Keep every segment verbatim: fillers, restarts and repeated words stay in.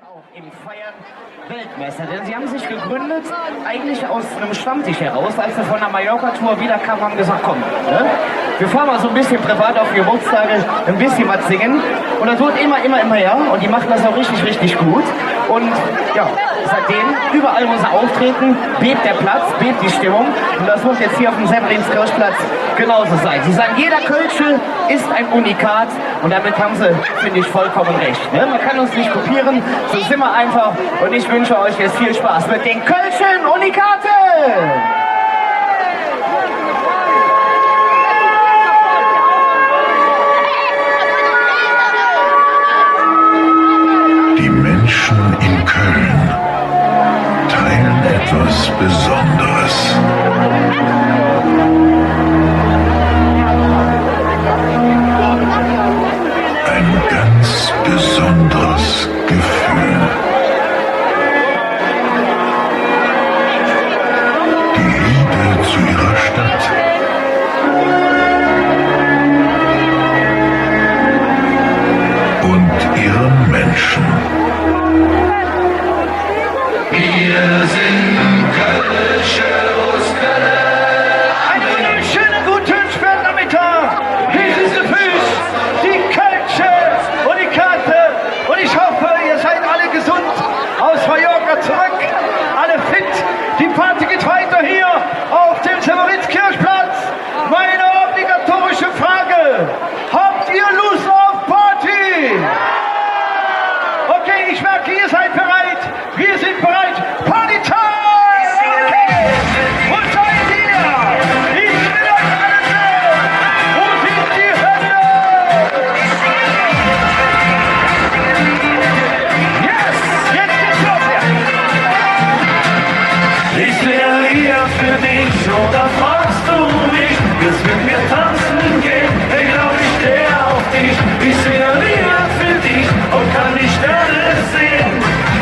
Auch im Feiern Weltmeister, denn sie haben sich gegründet, eigentlich aus einem Stammtisch heraus. Als wir von der Mallorca-Tour wiederkamen, haben gesagt: „Komm, ne? Wir fahren mal so ein bisschen privat auf Geburtstage, ein bisschen was singen.“ Und das wurde immer, immer, immer her. Und die machen das auch richtig, richtig gut. Und ja, seitdem überall, wo sie auftreten, bebt der Platz, bebt die Stimmung. Und das wird jetzt hier auf dem Severinskirchplatz genauso sein. Sie sagen, jeder Kölsche ist ein Unikat. Und damit haben sie, finde ich, vollkommen recht. Ne? Man kann uns nicht kopieren, so sind wir einfach. Und ich wünsche euch jetzt viel Spaß mit den Kölschen Unikate! Die Menschen in Köln teilen etwas Besonderes. Ein ganz besonderes Gefühl. Die Liebe zu ihrer Stadt und ihren Menschen. Wir sind Kölsche us Kölle. Einen wunderschönen guten späten Nachmittag. Hier sind die Füße, die Kölsche Unikate. Und ich hoffe, ihr seid alle gesund aus Mallorca zurück. Alle fit. Die Party geht weiter hier auf dem Severinskirchplatz. Meine obligatorische Frage. Habt ihr Lust auf Party? Okay, ich merke, ihr seid bereit. Wir sind bereit. Party Time! Okay! Wo seid ihr? Ich will euch alle sehen! Wo sind die Hände? Yes! Jetzt geht's los, ja! Ich wär hier für dich, oder fragst du mich? Willst mit mir tanzen gehen? Hey, glaub, ich steh auf dich. Ich sing ein Lied für dich und kann die Sterne sehen.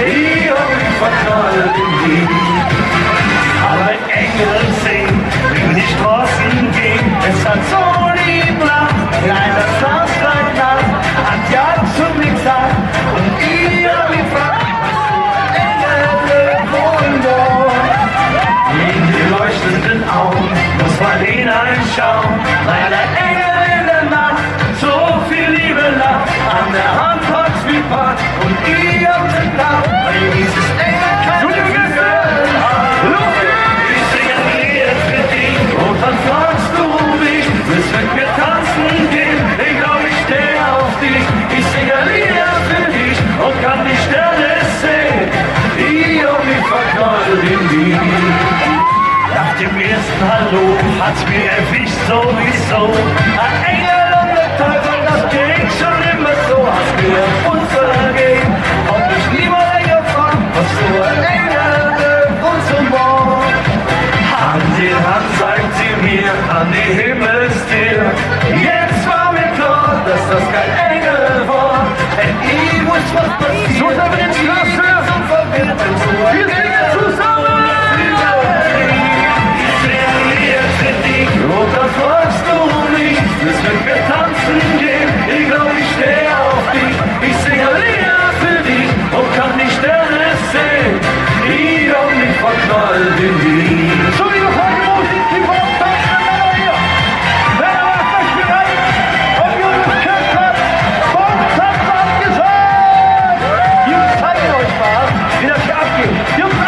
Ich hab mich verknallt in dich. Aber Engel singen, wenn ich draußen ging. Es hat so die Nacht, kleines Glaslein Nacht, hat ja zu mir gesagt. Und ich hab mich verknallt, Engel, Wunder. In die leuchtenden Augen muss man hineinschauen, weil der Engel in der Nacht so viel Liebe lacht, an der Hand hat wie Part und ihr Tag, weil dieses Engel keine Flügel hat. Ich sing ein Lied für dich und dann fragst du mich, willst mit mir tanzen gehen? Ich glaub, ich steh auf dich. Ich sing ein Lied für dich und kann die Sterne sehen. Ich hab mich verknallt in dich. Nach dem ersten Hallo hat's mir erwischt sowieso. Ein Engel und der Teufel, das geht schon immer so. Hast mir auf uns ergeben, ob ich nie mal länger fahr, was so ein Engel und so morgen. Hand in Hand zeigt sie mir an die Himmels Jetzt war mir klar, dass das kein Engel war. Hätt nie gewusst, was passiert. So, Severinskirchen. Wir singen zusammen. Ich sing jetzt für dich, und dann fragst du mich, willst mit mir tanzen gehen? Ich glaub, ich steh auf dich. Ich sing ein Lied für dich und kann die Sterne sehen. Ich hab mich verknallt in dich. So, liebe Freunde, wo sind die Bauchtanzmänner hier? Männer, macht euch bereit. Und Jungs, Köpfe, Bauchtanz angesagt. Jungs, zeigt euch mal, wie das hier abgeht. Jungs,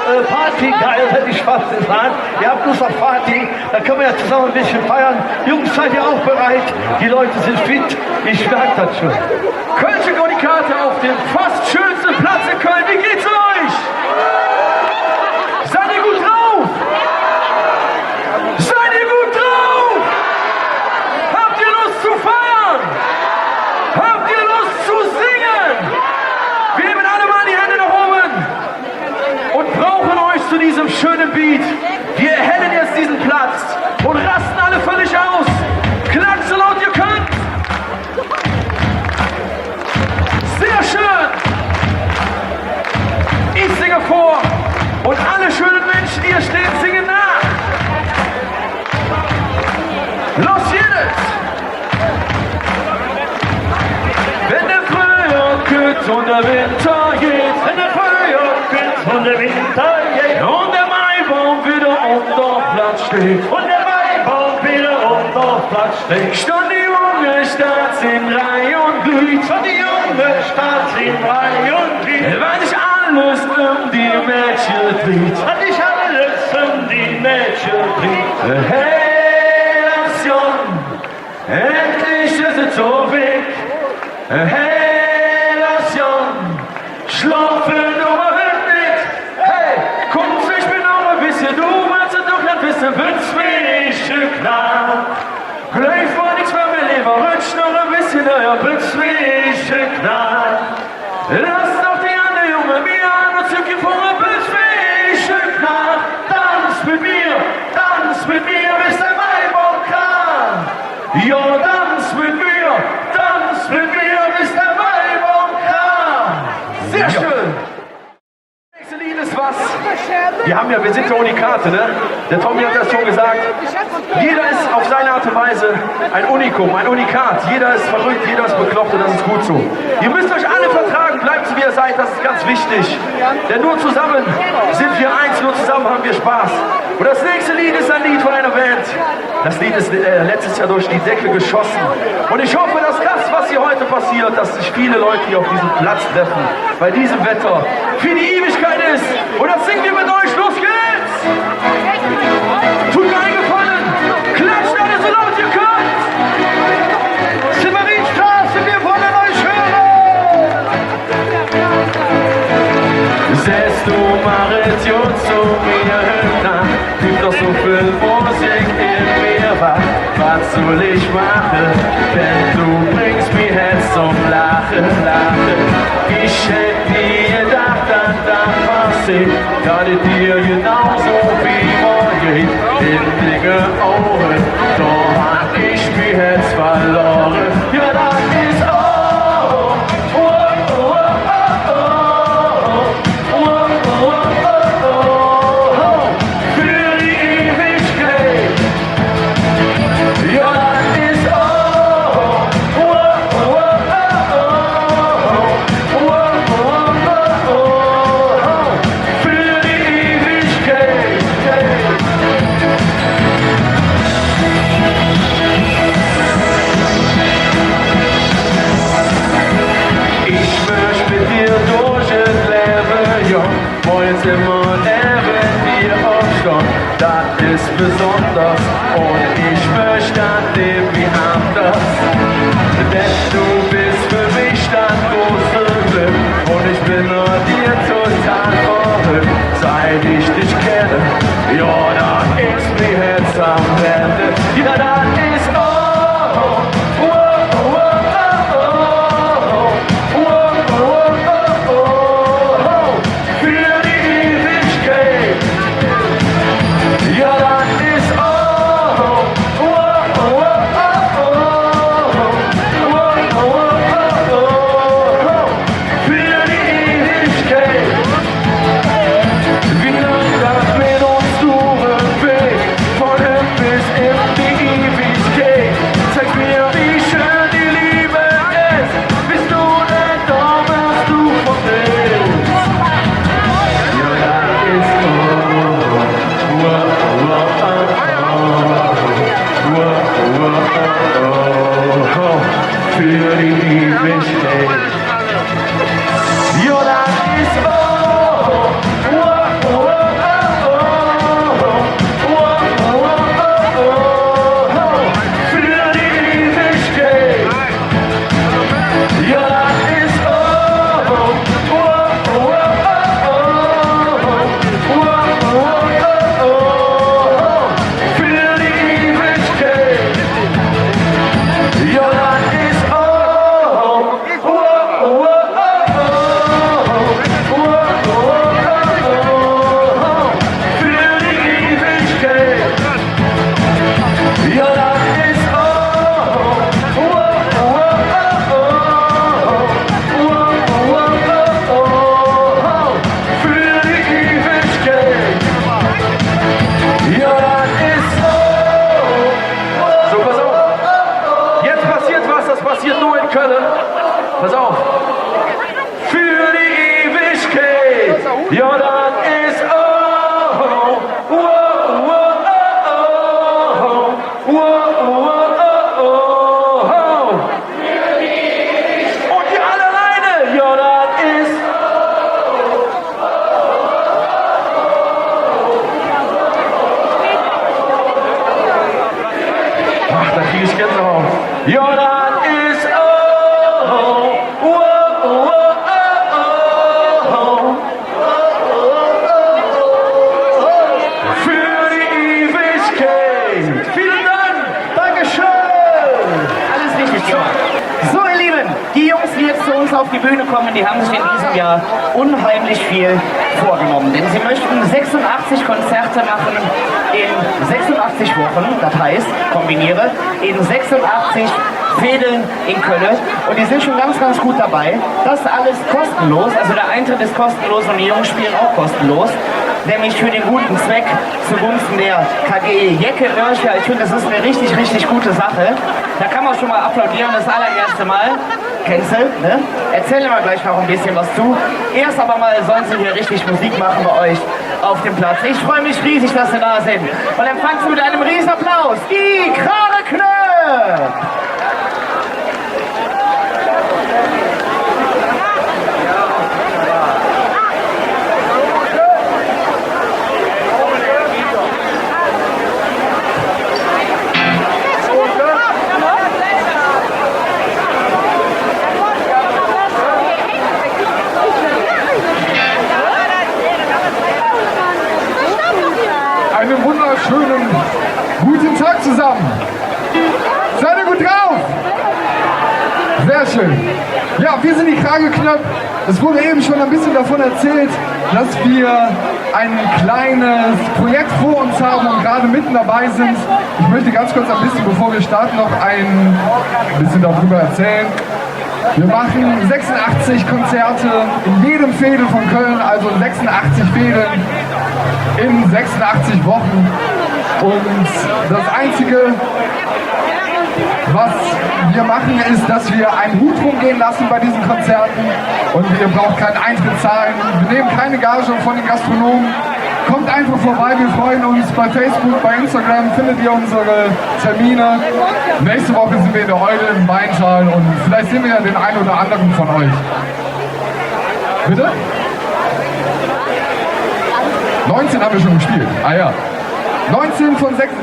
Äh, Party, geil, hätte ich fast gesagt. Ihr habt Lust auf Party? Da können wir ja zusammen ein bisschen feiern. Jungs, seid ihr auch bereit? Die Leute sind fit. Ich merke das schon. Kölsche Chronikate auf dem fast schönsten Platz in Köln. Wie geht's euch? Seid ihr gut drauf? Seid ihr gut drauf? Habt ihr Lust zu feiern? Habt ihr Lust zu singen? Wir heben alle mal die Hände nach oben und brauchen euch zu diesem schönen Beat. Wir erhellen jetzt diesen Platz und rasten alle völlig aus. Klatscht so laut ihr könnt. Sehr schön. Ich singe vor und alle schönen Menschen, die hier stehen, singen nach. Los geht's! Wenn der Fröhjohr kütt un der Winter geiht, wenn der Fröhjohr kütt un der Winter geiht, un der Maibaum widder om der Platz steiht, un der Maibaum widder om der Platz steiht, stonn de junge Stadt en Reih un Glied, stonn de junge Stadt en Reih un Glied, weil sich alles öm die Mädche dreht, weil sich alles öm die Mädche dreht. Hey, Nation, endlich es et su wigg. Hey, Nation, schlof nor met. Hey, kumm, ich ben nor e bessche, do wääts et doch nit wesse, wääts wie ich klar. Gläuv mer nix mih, ming Leev, rötsch nor e bessche, jo, wääts wie ich klar. Loss doch die andere Junge, mir han uns Zügg gevunge, wääts wie ich klar. Danz met mir, danz met mir, bes der Maibaum klar. Jo, danz met mir, danz met mir, bes der Maibaum klar. Sehr schön. Nächste Lied ist was? Wir haben ja, wir sind ja Unikate, ne? Der Tommy hat das schon gesagt. Jeder ist auf seine Art und Weise ein Unikum, ein Unikat. Jeder ist verrückt, jeder ist bekloppt und das ist gut so. Ihr müsst euch alle vertragen, bleibt so, wie ihr seid, das ist ganz wichtig. Denn nur zusammen sind wir eins, nur zusammen haben wir Spaß. Und das nächste Lied ist ein Lied von einer Band. Das Lied ist, äh, letztes Jahr durch die Decke geschossen. Und ich hoffe, dass das, was hier heute passiert, dass sich viele Leute hier auf diesem Platz treffen, bei diesem Wetter, für die Ewigkeit ist. Und das singen wir mit euch. Los geht's! Tut mir einen Gefallen. Klatscht alle so laut ihr könnt. Severinstraße, wir wollen euch hören. Sähs do, Marit, jo, zo mir, do, do gitt et su vill Musik en mir, wat, wat soll ich maache? Denn do bringsch mi jetz zom Laache, Laache. Ich hätt nie gedaach, dat dat passeet, dat et dir genau su wie mir geiht. En dinge Auge, do han ich mi jetz verlore. Jo, dat es, oh, oh, oh, för die Ewigkeit. Jo, dat es, oh, oh, oh, för die Ewigkeit. Ich möch met dir durch et Levve gonn, morgens immer nevven dir opstonn, dat es besonders. Un ich möch dat nemm wie anders, denn do bes för mich dat große Glöck. Un ich ben an dir total verröck, zick ich dich kenne. Jo, dat es mi jetz am Brenne. Jo, dat es, oh, oh, oh, för die Ewigkeit. Jo, dat es, oh, oh, oh, för die Ewigkeit. Wie lang dat met uns dore weed, vun hügg bes en die Jo, dat es, oh, oh, för die Ewigkeit. Jo, dat es, oh, oh. So, pass auf. Jetzt passiert was, das passiert nur in Köln. Pass auf. För die Ewigkeit. Jo, dat es, oh, oh, oh, oh, oh. Und die alle alleine. Jo, dat es. Ach, da krieg ich Gänsehaut. Jo, dat es, oh, oh, oh, oh, oh, oh. För die Ewigkeit. Vielen Dank. Dankeschön. Alles richtig gemacht. So, ihr Lieben, die Jungs, die jetzt zu uns auf die Bühne kommen, die haben sich in diesem Jahr unheimlich viel vorgenommen. Denn sie möchten sechsundachtzig Konzerte machen in sechsundachtzig Wochen. Das heißt, kombiniere, in sechsundachtzig Veedel in Kölle. Und die sind schon ganz, ganz gut dabei. Das alles kostenlos. Also der Eintritt ist kostenlos und die Jungs spielen auch kostenlos. Nämlich für den guten Zweck zugunsten der K G Jecke Öhrcher. Ich finde, das ist eine richtig, richtig gute Sache. Da kann man schon mal applaudieren, das allererste Mal. Kennst du, ne? Erzählen wir gleich noch ein bisschen was zu. Erst aber mal sollen sie hier richtig Musik machen bei euch auf dem Platz. Ich freue mich riesig, dass sie da sind. Und empfangt sie mit einem riesen Applaus. Die Krageknööl! Einen wunderschönen guten Tag zusammen. Seid ihr gut drauf? Sehr schön. Ja, wir sind die Krageknööl. Es wurde eben schon ein bisschen davon erzählt, dass wir ein kleines Projekt vor uns haben und gerade mitten dabei sind. Ich möchte ganz kurz ein bisschen, bevor wir starten, noch ein bisschen darüber erzählen. Wir machen sechsundachtzig Konzerte in jedem Veedel von Köln, also in sechsundachtzig Veedeln in sechsundachtzig Wochen. Und das Einzige, was wir machen, ist, dass wir einen Hut rumgehen lassen bei diesen Konzerten. Und ihr braucht keinen Eintritt zahlen. Wir nehmen keine Gage von den Gastronomen. Kommt einfach vorbei, wir freuen uns. Bei Facebook, bei Instagram findet ihr unsere Termine. Nächste Woche sind wir in der Eule im Weintal und vielleicht sehen wir ja den einen oder anderen von euch. Bitte? Neunzehn haben wir schon gespielt. Ah ja. Neunzehn von sechs,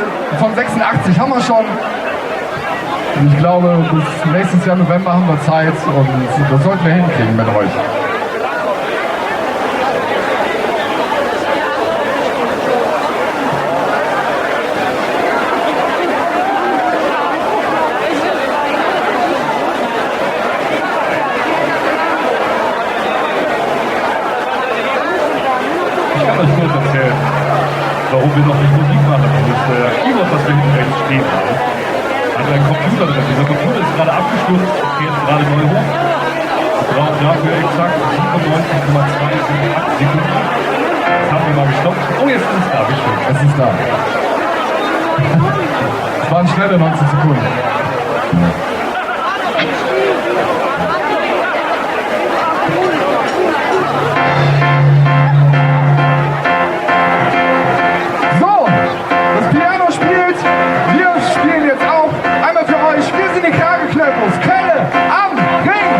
von sechsundachtzig haben wir schon. Ich glaube, bis nächstes Jahr November haben wir Zeit und das sollten wir hinkriegen mit euch. Ich kann euch kurz erzählen, warum wir noch nicht Musik machen. Das ist, äh, das Keyboard, was wir hinten rechts stehen haben. Hat einen Computer drin. Dieser Computer ist gerade abgestürzt, ist jetzt gerade neu hoch. Wir brauchen dafür exakt siebenundneunzig Komma zwei sieben acht Sekunden. Das haben wir mal gestoppt. Oh, jetzt ist es da, wie schön. Es ist da. Es waren schnelle neunzehn Sekunden. So, das Piano spielt. Wir spielen jetzt auch einmal für euch. Wir sind die Krageknööl, Kölle am Rhing.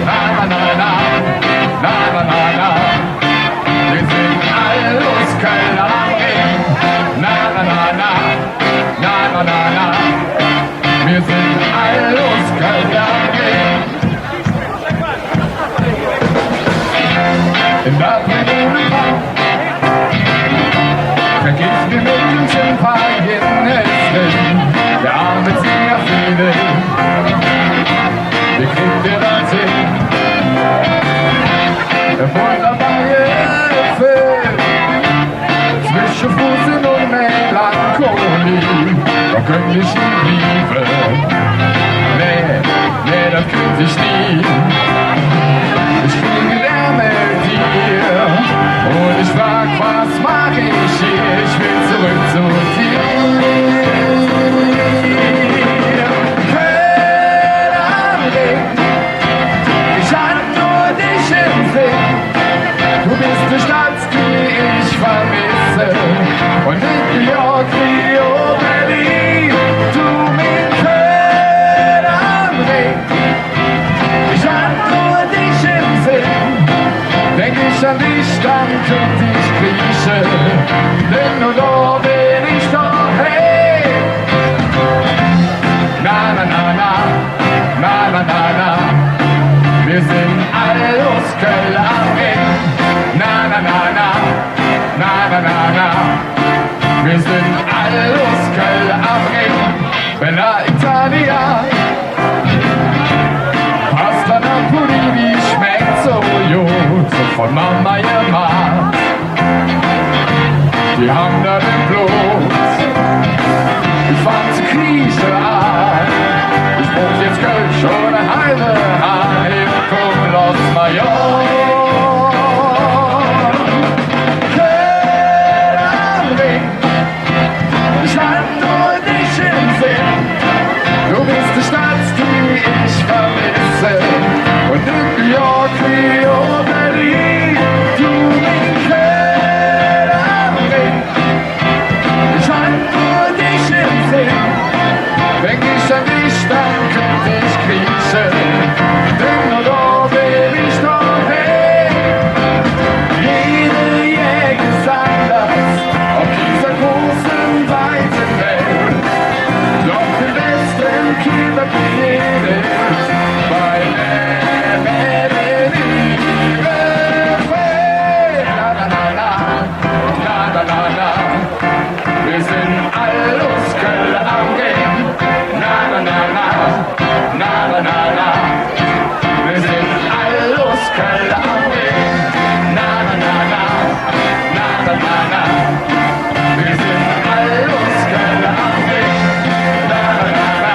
Na, na, na, na. Na, na, na, na. Wir sind all us Kölle am Rhing. Na, na, na, na. Na, na, na, na. Wir sind all us Kölle am Rhing. In der Vergiss mir nicht. Künnt ich nie blieve. Nä, nä, dat künnt ich nie. Ich fleeg gään met dir. Un ich frag, wat maach ich hee? Ich well zoröck zo dir. Kölle am Rhing. Ich han nor dich em Sinn. Do bes de Stadt, die ich vermesse. Un New York, Rio, Berlin, do, ming Kölle am Rhing. Ich han nor dich em Sinn. Denk ich an dich, dann künnt ich kriesche. Denn nor do ben ich doheim. Na, na, na, na. Na, na, na, na. Mir sin all us Kölle am Rhing. Na, na, na, na. Na, na, na, na. Mir sin all us Kölle am Rhing. Bella Italia. Pasta Napoli, die schmeck su god. Vun Mama gemaht. Die han dat em Blod. Ich fang ze kriesche aan. Ich bruch jetz Kölsch un e halve Hahn. Kumm, loss mer gonn. Kölle am Rhing. Ich han nor dich em Sinn. Do bes de Stadt, die ich vermesse. Un New York, Rio, Berlin, do, ming Kölle am Rhing. Ich han nor dich em Sinn. Denk ich an dich, dann künnt ich kriesche. Denn nor do ben ich doheim. Jede Eck es anders op dise große, weite Welt. Doch de beste Kinderkleed bei Mama. Na, na, na, na. Na, na, na, na. Mir sin all us Kölle am Rhing. Na, na, na, na. Na, na, na, na. Mir sin all us Kölle am Rhing. Na, na, na, na. Na, na, na, na. Mir sin all us Kölle am Rhing. Na, na, na, na.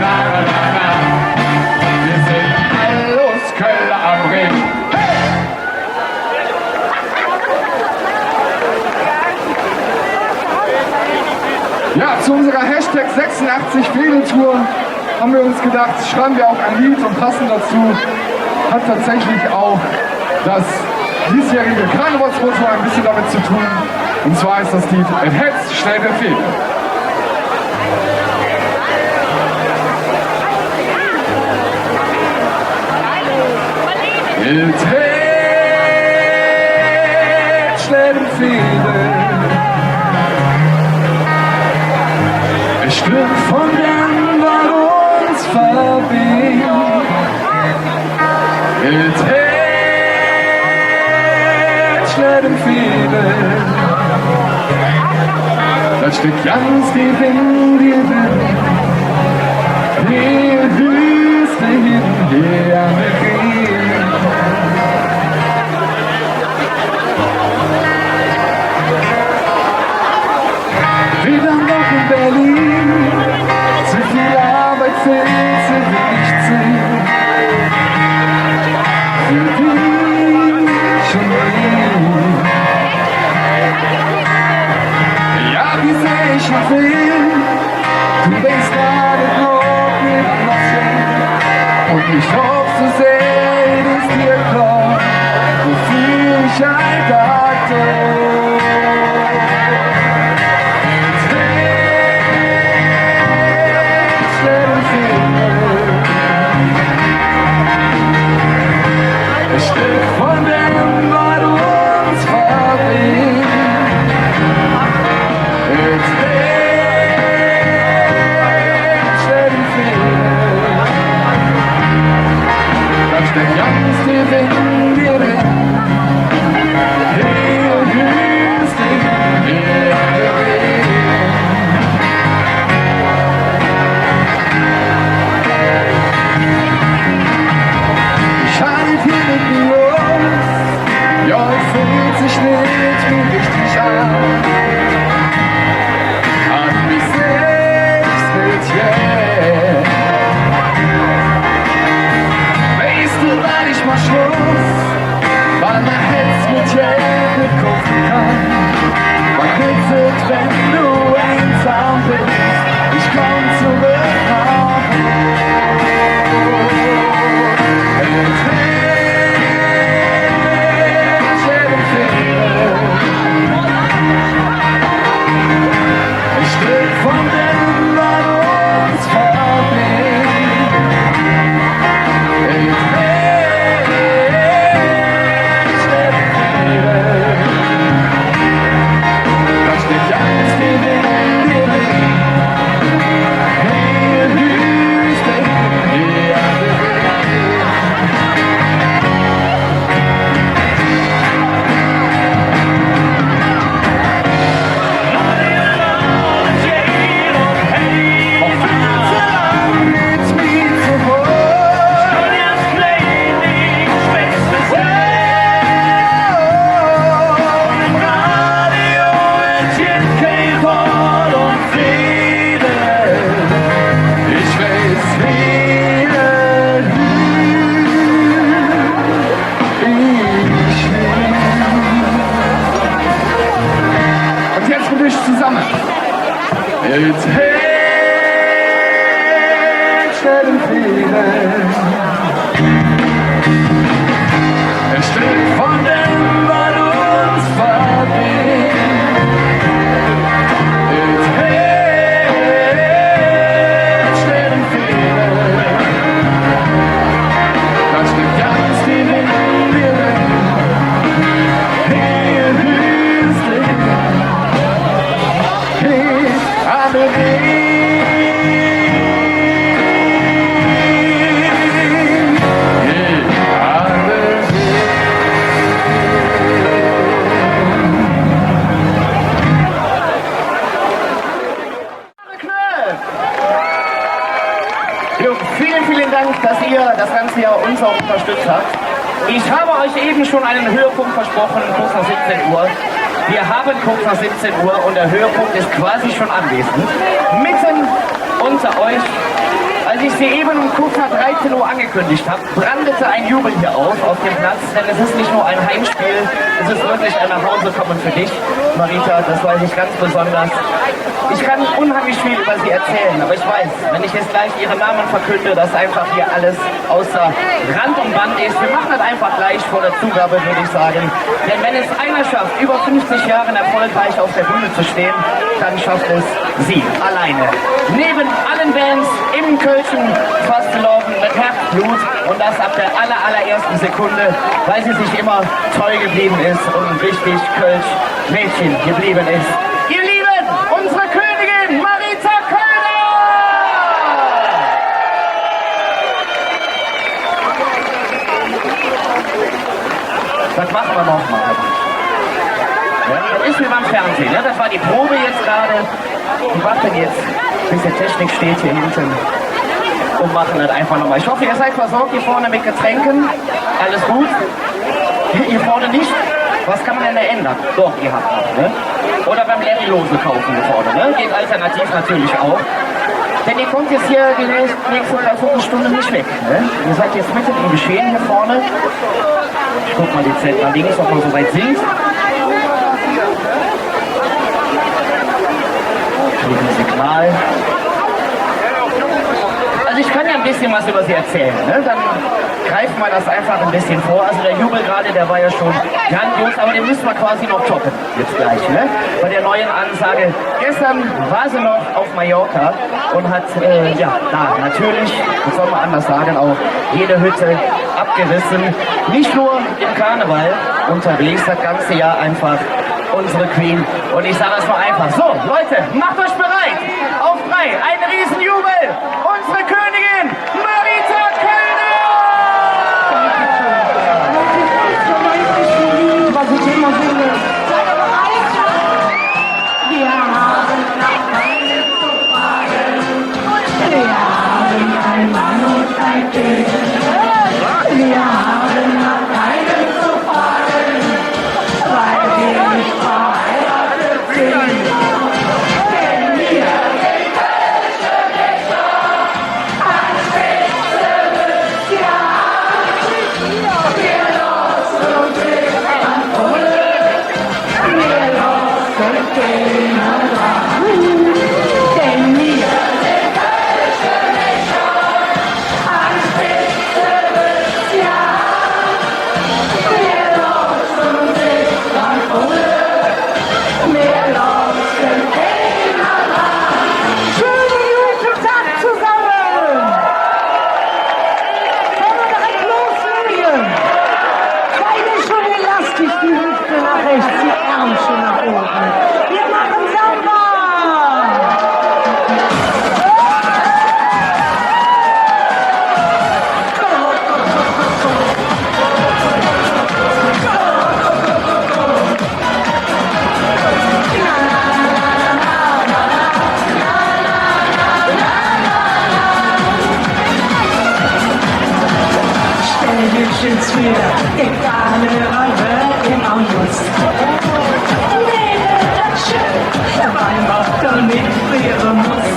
Na, na, na, na. Mir sin all us Kölle am Rhing. Hey! Ja, zu unserer Hashtag sechsundachtzig Veedel Tour haben wir uns gedacht, schreiben wir auch ein Lied und passend dazu hat tatsächlich auch das diesjährige Karnevalsmotto ein bisschen damit zu tun. Und zwar ist das Lied Et Hätz schnell de Veedel. Et Hätz schnell de Veedel. E Stöck vun däm, wat uns verbingk. Et Hätz schnell de Veedel. Dat stickt ganz deep en dir dren. Hee, hüst de hin, hee an de Grenz. Widder noch en Berlin. Zo vill Arbeid för zo winnig Zigg. För dich un mich. Jo, wie sage ich, wie vill? Do wees dat et noch nit loss es. Un ich hoff, su sehr et dir klor, woför ich all dat do. E Stöck vun däm, wat uns verbingk. Et Hätz schnell de Veedel. Dat stickt ganz deep en dir dren. Hee, hee, Wenn du einsam bist, ich komm zurück nach Hause. Ein Stück von dem, was uns verbindet. Und jetzt mit euch zusammen. Jetzt, hey, stell den Fehler. Ein Stück von dem, was uns verbindet. Jetzt, hey, stell den Fehler. Das stimmt ganz die Winde. Hey, Wüste. Hey, André. Jungs, vielen, vielen Dank, dass ihr das ganze Jahr uns auch unterstützt habt. Ich habe euch eben schon einen Höhepunkt versprochen, kurz nach siebzehn Uhr. Wir haben kurz nach siebzehn Uhr und der Höhepunkt ist quasi schon anwesend. Mitten unter euch. Als ich sie eben um kurz nach dreizehn Uhr angekündigt habe, brandete ein Jubel hier auf, auf dem Platz, denn es ist nicht nur ein Heimspiel, es ist wirklich ein Nachhausekommen für dich, Marita, das weiß ich ganz besonders. Ich kann unheimlich viel über sie erzählen, aber ich weiß, wenn ich jetzt gleich ihren Namen verkünde, dass einfach hier alles außer Rand und Band ist. Wir machen das einfach gleich vor der Zugabe, würde ich sagen. Denn wenn es einer schafft, über fünfzig Jahren erfolgreich auf der Bühne zu stehen, dann schafft es sie alleine. Neben allen Bands im kölschen Fastelovend mit Herzblut und das ab der aller-, allerersten Sekunde, weil sie sich immer treu geblieben ist und ein richtig kölsch Mädchen geblieben ist. Ihr Lieben, unsere Königin Marita Kölner! Das machen wir noch mal. Ja, das ist wie beim Fernsehen, ne? Das war die Probe jetzt gerade. Die warten jetzt, bis die Technik steht hier hinten und machen das einfach noch mal. Ich hoffe, ihr seid versorgt hier vorne mit Getränken. Alles gut? Hier vorne nicht? Was kann man denn da ändern? Doch, ihr habt noch, ne? Oder beim Larry Lose kaufen hier vorne, ne? Geht alternativ natürlich auch. Denn ihr kommt jetzt hier die nächste, nächste Dreiviertelstunde nicht weg, ne? Ihr seid jetzt mitten im Geschehen hier vorne. Ich guck mal die Zeit nach links, ob wir so weit sind. Kriegen Signal. Also ich kann ja ein bisschen was über sie erzählen, ne? Dann greifen wir das einfach ein bisschen vor. Also der Jubel gerade, der war ja schon grandios, aber den müssen wir quasi noch toppen jetzt gleich, ne? Bei der neuen Ansage. Gestern war sie noch auf Mallorca und hat, äh, ja, da natürlich, wie soll man anders sagen, auch jede Hütte abgerissen. Nicht nur im Karneval unterwegs, das ganze Jahr einfach unsere Queen. Und ich sage das mal einfach so, Leute, macht euch bereit. Auf drei, ein Riesenjubel. Unsere Königin Marita Kölner! Schönen guten Tag zusammen! Wollen wir direkt loslegen? Beine schon elastisch, die Hüfte nach rechts, die Ärmchen nach oben. Wir machen Samba! Stell dich ens vür, der Karneval wör em August. Nemme dat schön, weil mer doch nit friere muss.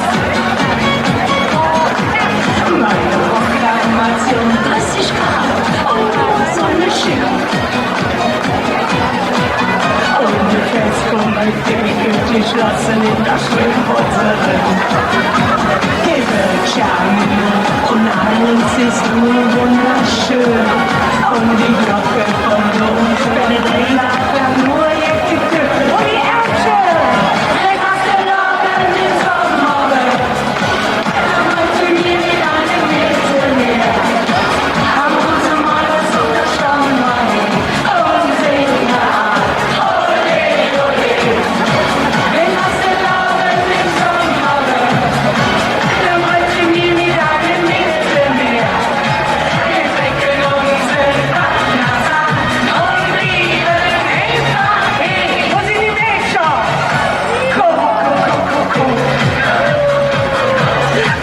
Meine Proklamation, dressig Grad un Sonneschien. Un de Festkomm, die geschlosse en der Schwemmbox eren. Gevv et Charme un alles es nor wunderschön. Un die Glocke vum Dom, wenn et Leed, dann nor jetz die Glocke. Un die Ärmchen. Wo sin die Mädcher? Kuck, kuck, kuck, kuck, kuck.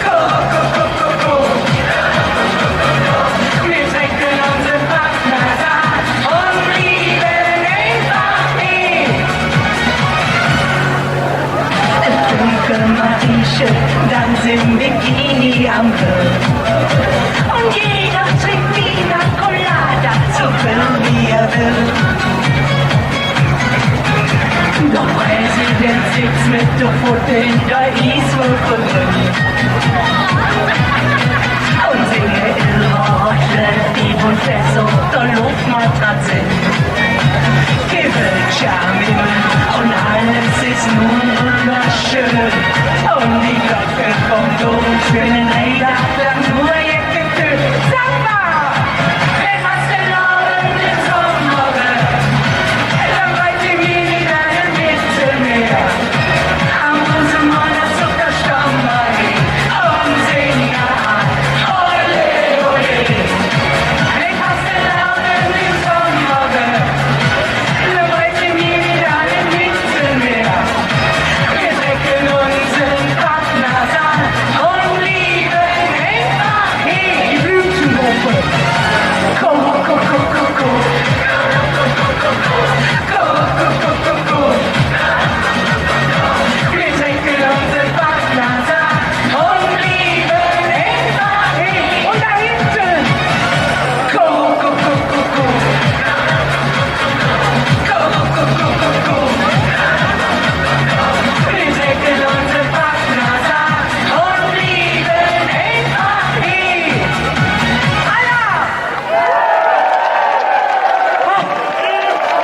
Kuck, kuck, kuck, kuck, kuck, kuck. Mir drinke unse Pack Nasal un blieve einfach hee. Drinke mer Bierche, dann sin mer Kini am Höck. Un jeder drinkt Pina Colada, su vill wie hä well. Der Präsident sitz met der Fott en der Ieswürfel. Un singe Elver Rotschläpp, die vun Fess op der Luftmatratz sin. Gevv et Charme un alles es nor wunderschön. Un die Glocke vum Dom, schöne Freidagklang, nor Samba! Un do hinge.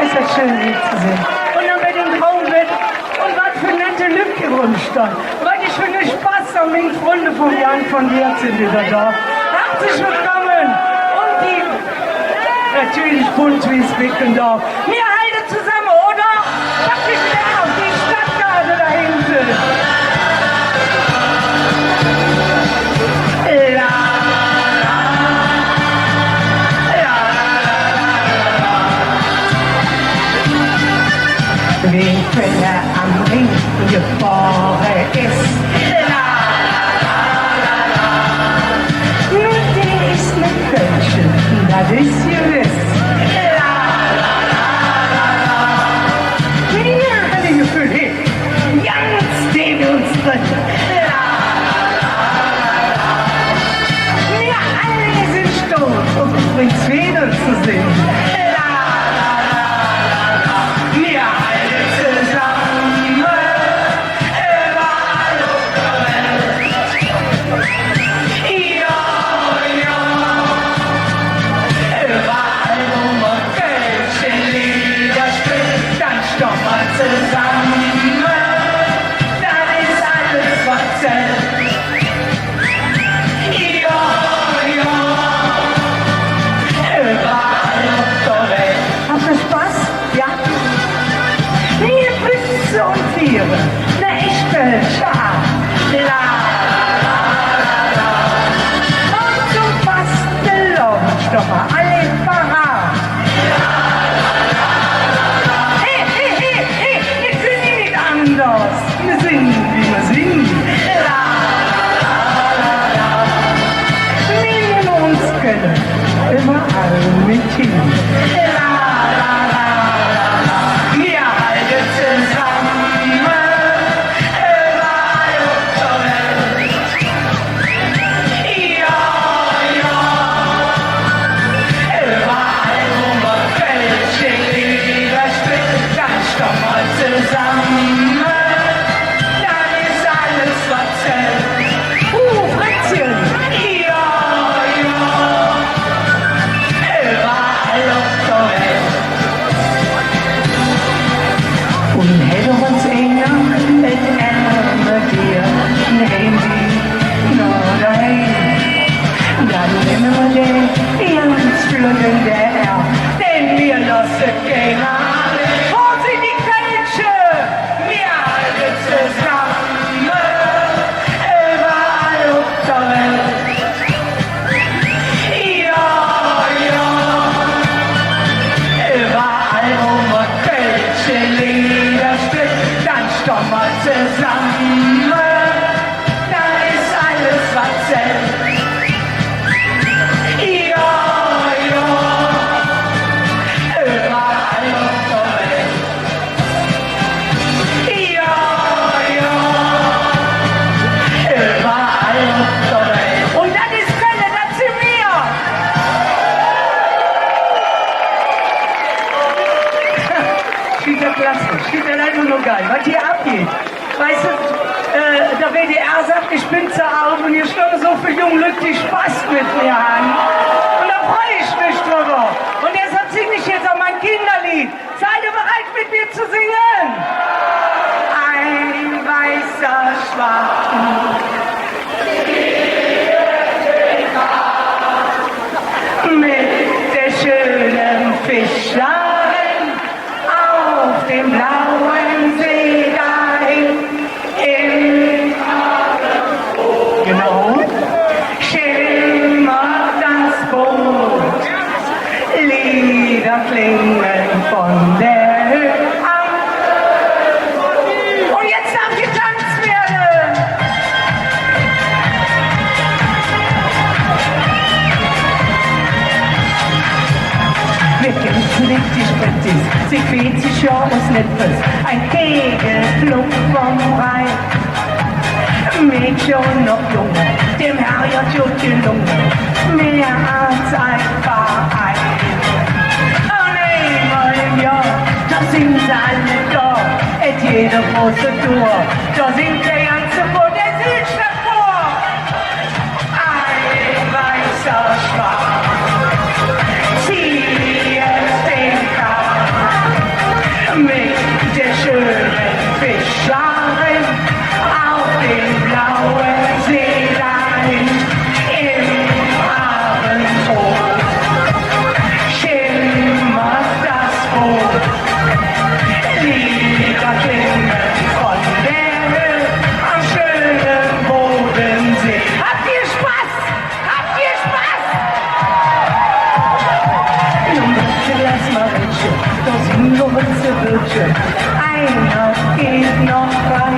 Es dat schön, hee ze sin. Un dann met dem Traum met. Un wat för nette Lück hee römstande. Wat för ene Spass, dat ming Fründe vun Jan vun Wierzele do. Hätzlich wellkumme. Un die natörlich bunt wie Bickendorf. Mir halde zesamme, oder? Pack dich mer op die Stadtgarde do hinge. Wie Felle am Rhing gefrore es. Nu, dä es ne Kölsche, dat es gewess. Mir han et Geföhl, hee, ganz däm uns dren. Mir alle sin stolt, uns Prinz Wedel ze sinn. Mir alle zesamme. Zusammen, da ist alles, was zählt. Ja, ja, überall auf der Welt. Ja, ja, überall auf der Welt. Und dat es Kölle, dat sin mir. Schieß ja klasse, schieß ja einfach nur geil, was hier abgeht. Weißt du, äh, der W D R sagt, ich bin zu alt und hier stehen so viele junge Leute, die Spaß mit mir haben. Und da freue ich mich drüber. Und deshalb singe ich jetzt auch mein Kinderlied. Seid ihr bereit, mit mir zu singen? Ein weißer Schwan mit der schönen Fischerin auf dem blauen See dahin. Im Genau. Schimmert das Boot, Lieder klingen von der Höhe. Und jetzt darf getanzt werden. Mir känne richtig Prättis, sick veezig Johr us Neppes, en Kegelflug vum Rhing. Mädche un noch Junge, dem Herrgodd god gelunge, mehr als ein Verein. Un eimol em Johr, do sin se all do, et jede große Tour, do singt der ganze Chor der Südstadtchor. Ein weißer Schwan zieht den Kahn mit der schönen Fischerin auf dem blauen See dahin. Im Abendrot schimmert das Boot. Lieder klingen von der Höhe am schönen Bodensee. Habt ihr Spaß? Habt ihr Spaß? Nun bitte lass mal Rötche, da singen wir uns der Wötche. Einer geht noch rein.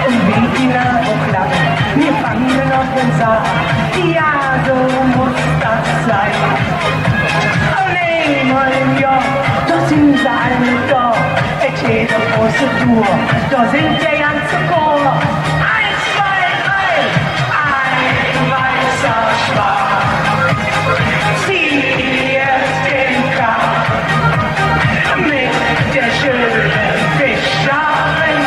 Un wie die Nacht noch lang, mir fangen noch den Saal. Ja, so muss das sein. Un eimol em Johr, do sin se all do, et jede große Tour, do singt der ganze Chor. Eins, zwei, drei. Ein weißer Schwan zieht den Kahn mit der schönen Fischerin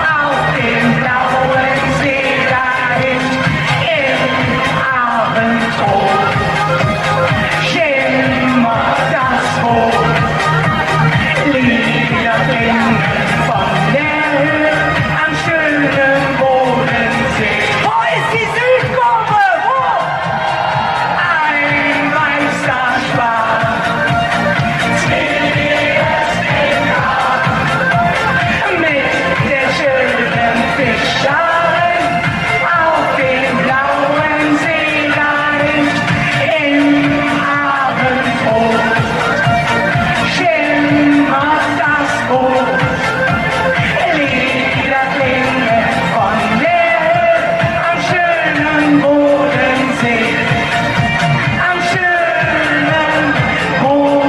auf dem blauen See dahin. Im Abendrot schimmert das Boot. Lieder klingen von der Höhe am schönen Bodensee. Wo ist die Südkurve? Wo? Ein weißer Schwan zieht den Kahn mit der schönen Fischerin auf dem blauen See dahin. Im Abendrot schimmert das Boot. Lieder klingen von der Höhe am schönen Bodensee. Am schönen Bodensee.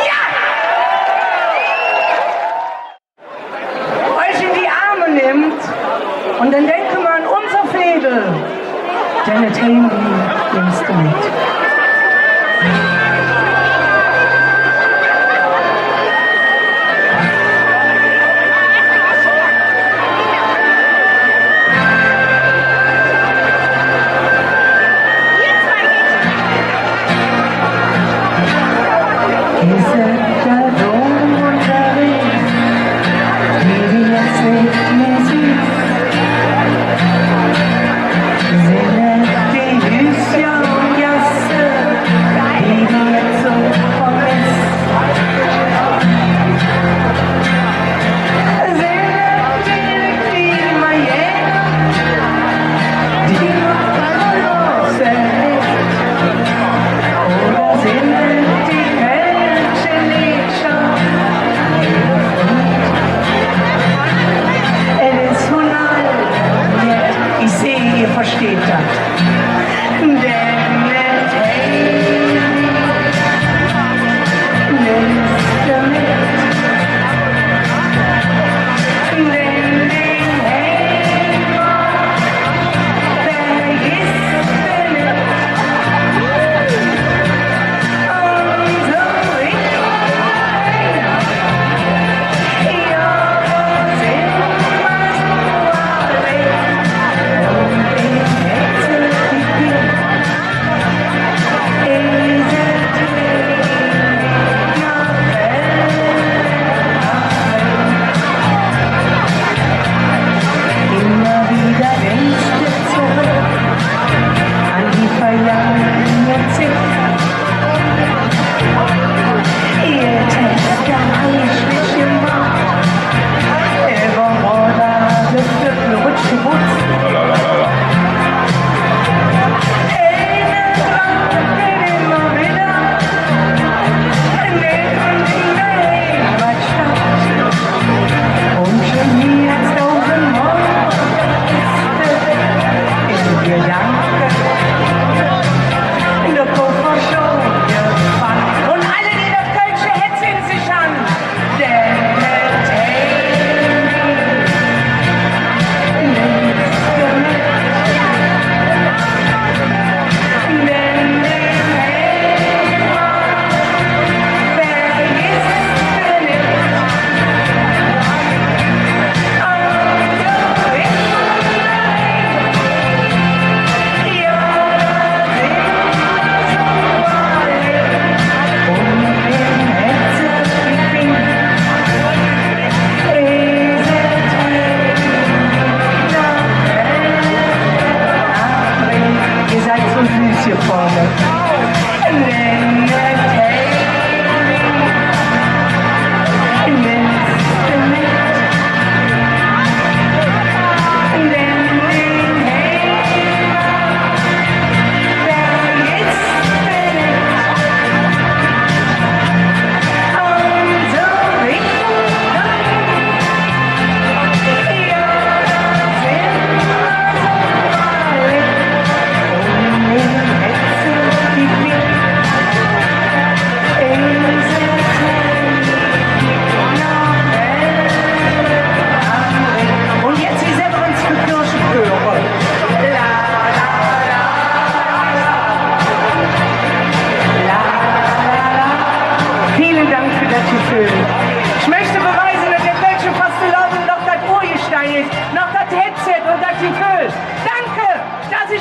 Ja! Euch in die Arme nimmt un dann denke mer an unser Veedel, denn et Heimweh bringste met.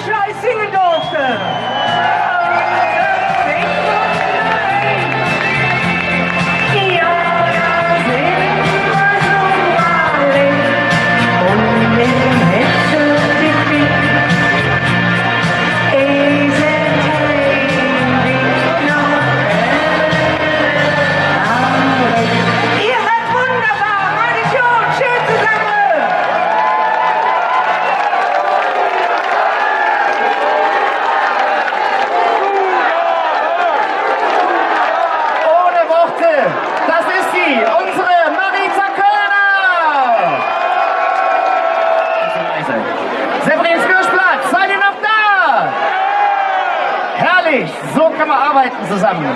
Scheiß singen durfte. Wunderbar, Mann, Idiot, schön zusammen. Ohne Worte, das ist sie, unsere Mariza Kölner. Severin Skirschplatz, seid ihr noch da? Herrlich, so kann man arbeiten zusammen.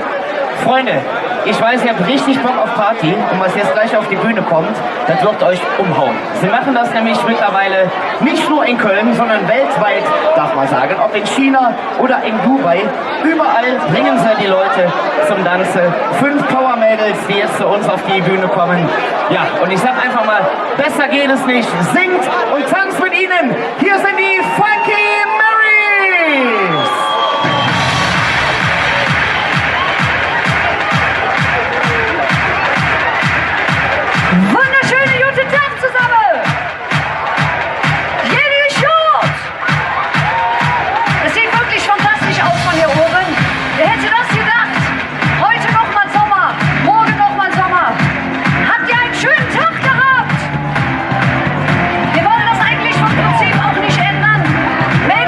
Freunde, ich weiß, ihr habt richtig Bock auf Party und was jetzt gleich auf die Bühne kommt, das wird euch umhauen. Sie machen das nämlich mittlerweile nicht nur in Köln, sondern weltweit, darf man sagen, ob in China oder in Dubai. Überall bringen sie die Leute zum Tanzen. Fünf Power-Mädels, die jetzt zu uns auf die Bühne kommen. Ja, und ich sag einfach mal, besser geht es nicht. Singt und tanzt mit ihnen. Hier sind die Funky Marys. Wunderschöne gute Tag zusammen. Jede Schuss. Es sieht wirklich fantastisch aus von hier oben. Wer hätte das gedacht? Heute noch mal Sommer, morgen noch mal Sommer. Habt ihr einen schönen Tag gehabt? Wir wollen das eigentlich vom Prinzip auch nicht ändern. Maybe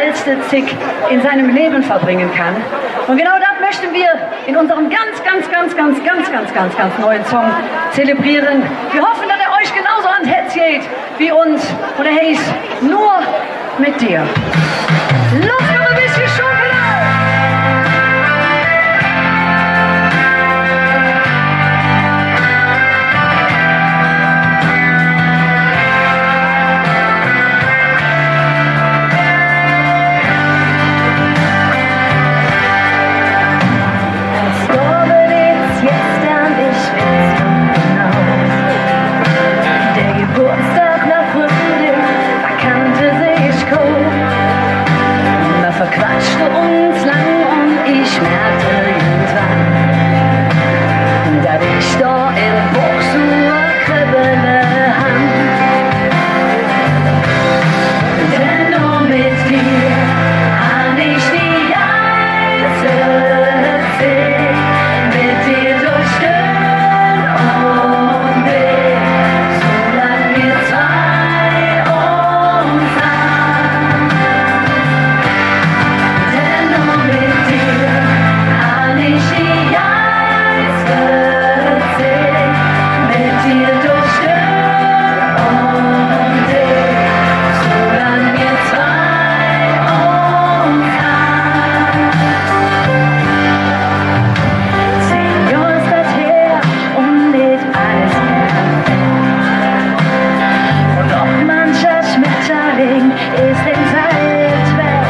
letzte Zigg in seinem Leben verbringen kann. Und genau das möchten wir in unserem ganz, ganz, ganz neuen Song zelebrieren. Wir hoffen, dass er euch genauso ans Herz geht wie uns. Und er heißt Nur mit dir. Los, noch ein bisschen Schokolade! Als Dobbelitz gestern, ich weiß noch genau, der Geburtstag ner Fründin, do kannte sich kaum. Mer verquatschte uns lang un ich merkte irgendwann, dat ich do em Bock su e Kribbele han. Denn nor met dir han ich die geilste Zigg, met dir durch Dünn un Digg, su lang wie zwei uns han. Denn nor met dir han ich die geilste Zigg, met dir durch Dünn un Digg, su lang wie zwei uns han. Zehn Johr es dat her, un nit alles. Un noch mancher Schmetterling es en Zeit weg.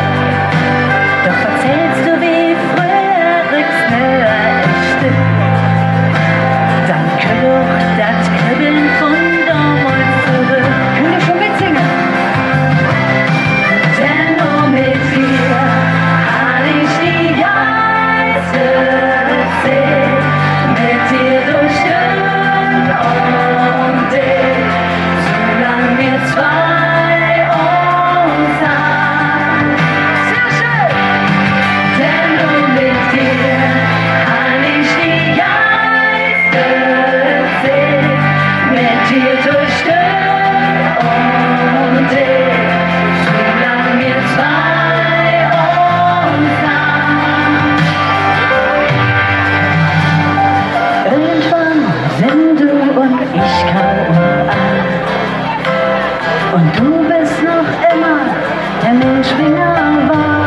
Doch verzällste, wie fröher, röcks nöher es Stück, dann kütt och dat Kribbele vun domols zoröck. Künnt ehr schon mitsinge? Denn nor met dir han ich die geilste Zigg, met dir durch Dünn un Digg, su lang wie zwei uns han. Sehr schön. Denn nor met dir han ich die geilste Zigg, met dir durch Dünn un Digg, su lang wie zwei uns han. Irgendwann sin do un ich kaum aach. Un do bes noch immer der Minsch, wie mer wor.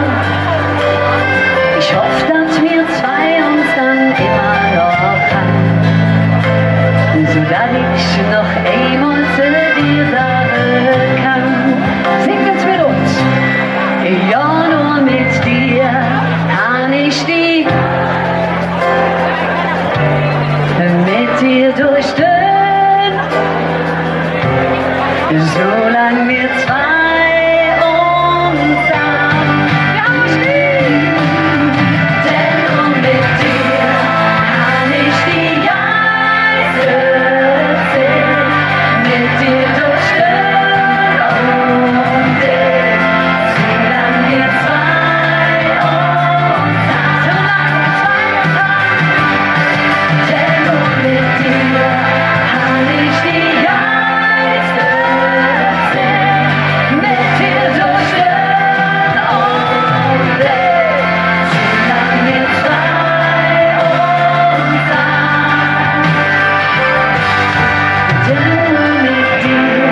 Ich hoff, dat mir zwei uns dann immer noch han, su dat ich noch eimol zo dir sage kann: Sing mit uns! Jo, nor met dir han ich die, met dir durch Dünn, su lang wie zwei uns han. Denn nor met dir han ich die geilste Zigg, met dir durch Dünn un Digg, su lang wie zwei uns han. Su lang wie zwei uns han. Denn nor met dir han ich die geilste Zigg, met dir durch Dünn un Digg, su lang wie zwei uns han. Denn nor met dir.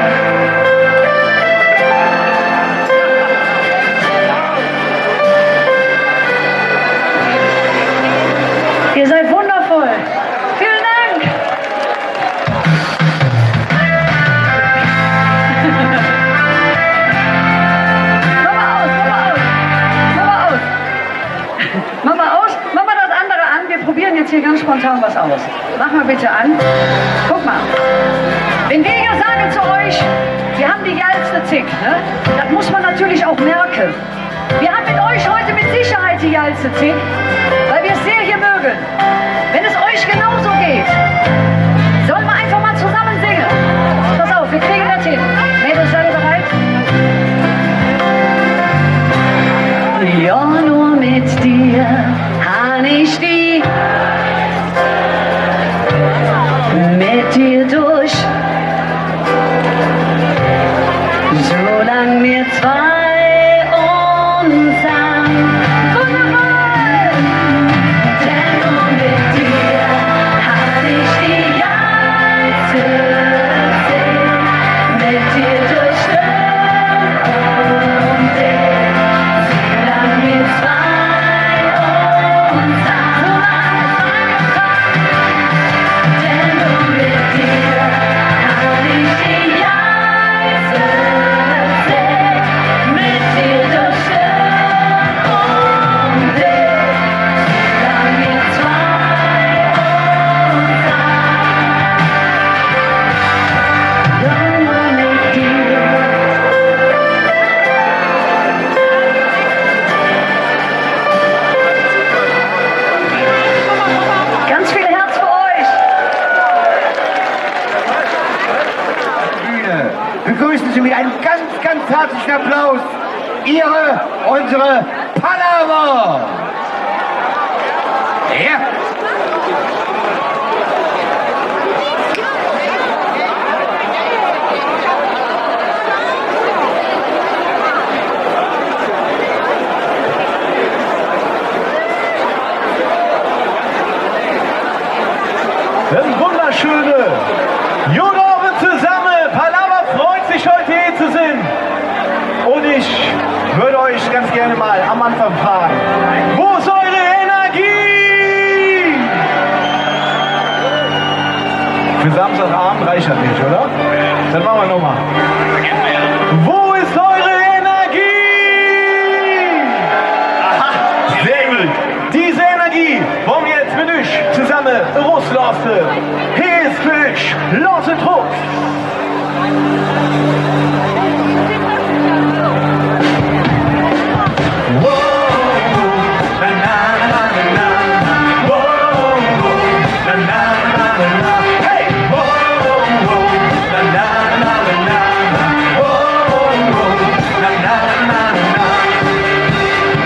Ihr seid wundervoll. Vielen Dank. Mach mal aus, mach mal aus. Mach mal aus. Mach mal aus. Mach mal das andere an. Wir probieren jetzt hier ganz spontan was aus. Mach mal bitte an. Guck mal. Wenn wir hier sagen zu euch, wir haben die geilste Zigg, ne? Das muss man natürlich auch merken. Wir haben mit euch heute mit Sicherheit die geilste Zigg, weil wir es sehr hier mögen. Wenn es euch genauso geht, sollen wir einfach mal zusammen singen. Pass auf, wir kriegen das hin. Mädels, seid ihr bereit? Jo, nor met dir han ich die, met dir durch, su lang wie zwei uns Applaus, Ihre, unsere Palaver! Ja! Eine wunderschöne Gode Ovend zesamme. Palaver freut sich, heute hier zu sein. Und ich würde euch ganz gerne mal am Anfang fragen, wo ist eure Energie? Für Samstagabend reicht das nicht, oder? Dann machen wir nochmal. Wo ist eure Energie? Aha, sehr gut. Diese Energie wollen wir jetzt mit euch zusammen rauslassen. Hier ist für euch Loss in Trance.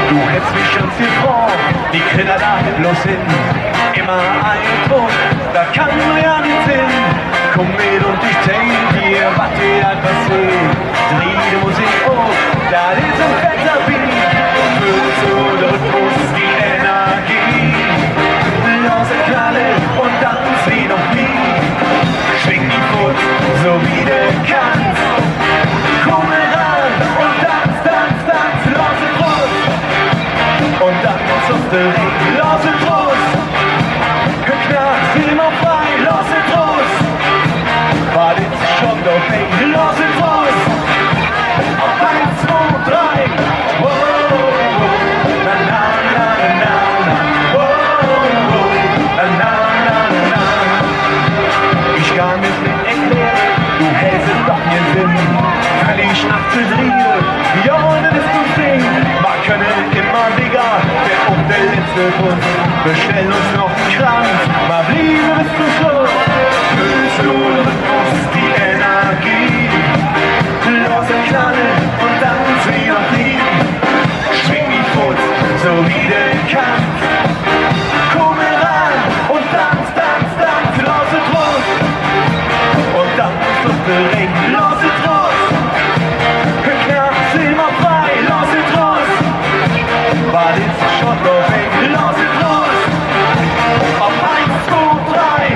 Du hättst mich schon gefragt, die Kinder da bloß hin. Immer ein Druck, da kann mer jo nit sinn. Kumm mit un ich zeig dir, wat do passeet. Dreh de Musik op, dat es en fetter Beat. Föhlst do der Rhythmus, die Energie? Loss et knalle un danz wie noch nie. Schwing die Futt, su wie de kanns. Kumm eran un danz, danz, danz, loss et rus. Un dann loss de Ring, loss et rus. Knacks immer frei, loss et rus. Wat es schon dobei, loss et rus. Op eins, zwei, drei. Wow, wow, na, na, na. Wow, wow, na, na, na. Ich kann et nit erkläre, do hälds et doch nit en. Völlig abzudrehn, jo, dat es dat Ding. Mer künne immer wigger, denn och der letzte Bus. Mer stelle uns noch en Kranz, mer blieve bes zom Schluss. Föhlst do der Rhythmus, die Energie? Loss et knalle un danz wie noch nie. Schwing dich futt, su wie de kanns. Kumm eran un danz, danz, danz, loss et rus. Un dann loss de Ring, loss et rus. Knacks immer frei, loss et rus. Wat es schon dobei, loss et rus. Op eins, zwei, drei.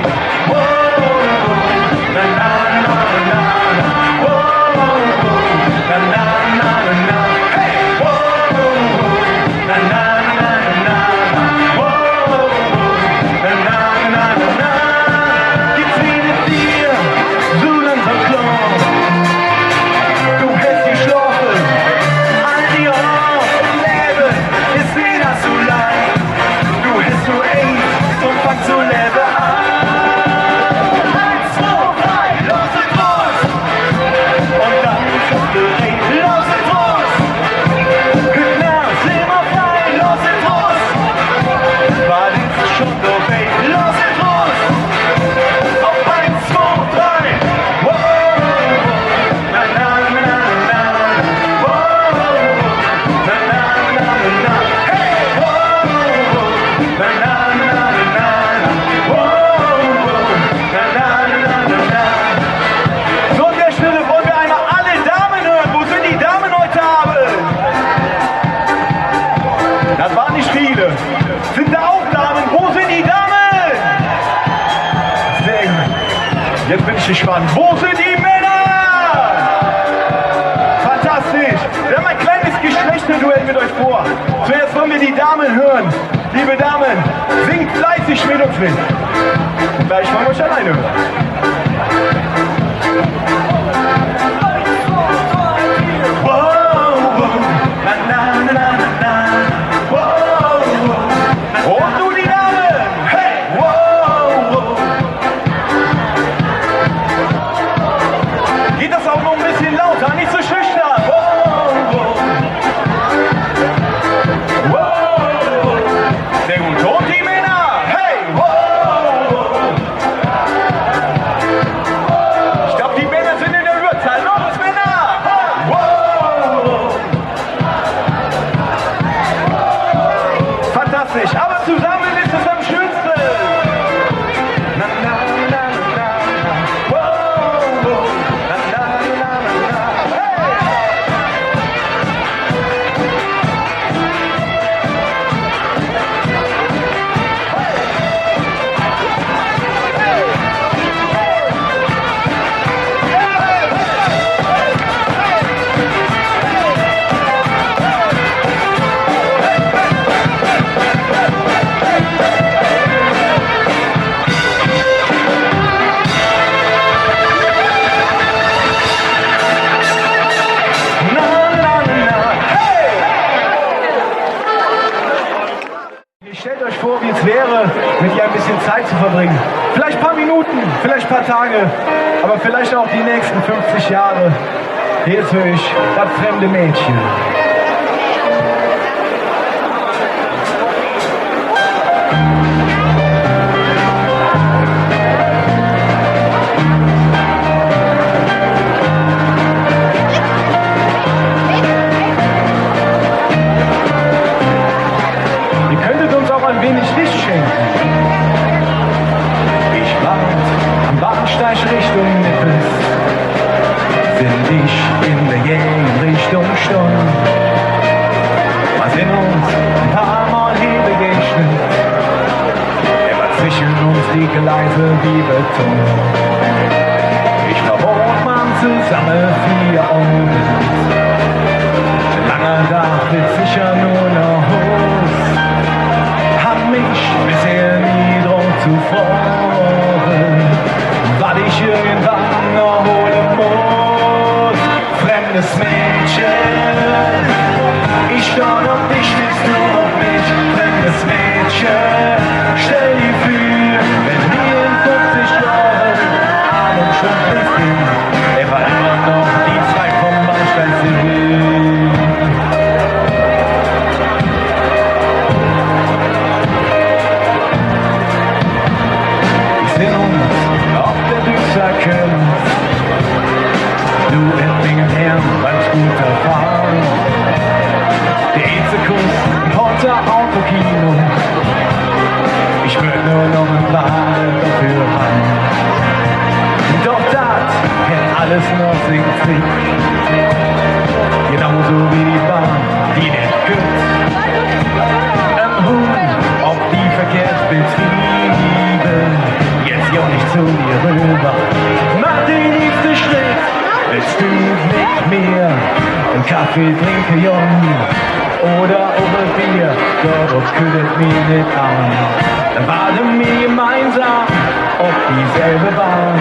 Gevv et dir su langsam klor. Do häs geschlofe all die Johr, Levve es widder su lang. Do häs su eets un fangst su Levve aan. Eins, zwei, drei, loss et rus. Un dann loss et rus. Knacks immer frei, loss et rus. Wat es schon dobei, loss et rus. Op eins, zwei, drei. Wow, na, na, na, na. Wow, na, na, na, na. Hey, wow, na, na, na, na. Wow, na, na, na, na. So, an der Stelle wollen wir einmal alle Damen hören. Wo sind die Damen heute Abend? Das waren nicht viele. Sind da auch Damen? Wo sind die Damen? Sehr gut. Jetzt bin ich gespannt. Wo sind die Männer? Fantastisch. Wir haben ein kleines Geschlechterduell mit euch vor. Zuerst wollen wir die Damen hören. Liebe Damen, singt fleißig mit uns mit. Gleich wollen wir euch alleine hören. Wow, wow, na, na, na, na, na. Wow, wow. Und nun die Damen. Hey, wow, wow. Geht das auch noch ein bisschen lauter? Nicht so schüchtern. Wow, wow. Wow, wow. Sehr gut. Und die Männer. Hey, wow, wow. Ich glaub, die Männer Wie es wäre, mit ihr ein bisschen Zeit zu verbringen. Vielleicht ein paar Minuten, vielleicht ein paar Tage, aber vielleicht auch die nächsten fünfzig Jahre. Hier ist für euch das fremde Mädchen. Ihr könntet uns auch ein wenig Licht schenken. Ich wart am Bahnsteig Richtung Nippes, sinn dich en der Gägenrichtung stonn. Mer sinn uns e paar Mol hee begähnt, ävver zwesche uns die Gleise wie Beton. Ich verbot mer zesamme vier Ovend, langer Dag, weed secher nor noh Hus. Han mich bisher nie droht ze froge, wat ich irgendwann noch hole muss. Fremdes Mädchen, ich stonn op dich, stehst du op mich. Fremdes Mädchen, stell dir vör, wenn mer en fuffzig Johre aal un schrumpelig sin, ävver immer noch die zwei vum Bahnsteig sin. Mer sinn uns op der Düsseler Kölle, do en mingem Häär beim Scooter fahre. Der eetste Kuss em Porter Autokino. Ich mööch nor noch en Bade doför han. Doch dat hät alles noch sing Trick. Genauso wie die Bahn, die nit kütt. Em Hung op die Verkehrsbetriebe, jetz gah ich zo dir rüvver. Maach der nächste Schritt, wells do nit mih en Kaffee drinke gonn oder och e Bier, doch drop kütt et mir nit aan. Dann wääde mer gemeinsam op dieselve Bahn,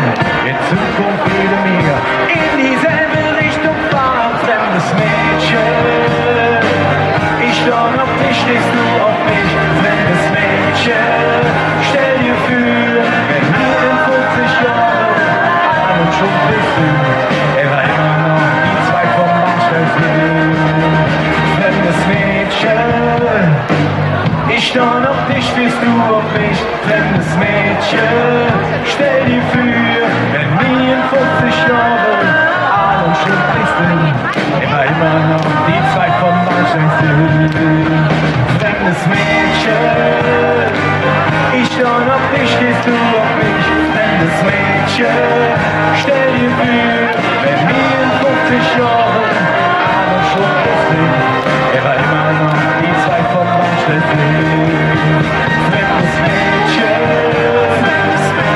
en Zukunft wääde mer en dieselve Richtung fahre. Fremdes Mädchen, ich stonn op dich, stehst du op mich. Fremdes Mädchen, stell dir vör, wenn mer en fuffzig Johre aal un schrumpelig sin, ävver immer noch die zwei vum Bahnsteig sin. Fremdes Mädchen, ich stonn op dich, stehst du op mich. Fremdes Mädchen, stell dir vör, wenn mer en fuffzig Johre aal un schrumpelig sin, ävver immer noch die zwei vum Bahnsteig sin. Fremdes Mädchen, ich stonn op dich, stehst du op mich. Fremdes Mädchen, stell dir vör, wenn mer en fuffzig Johre aal un schrumpelig sin, ävver immer noch die zwei vum Bahnsteig sin. Fremdes Mädchen,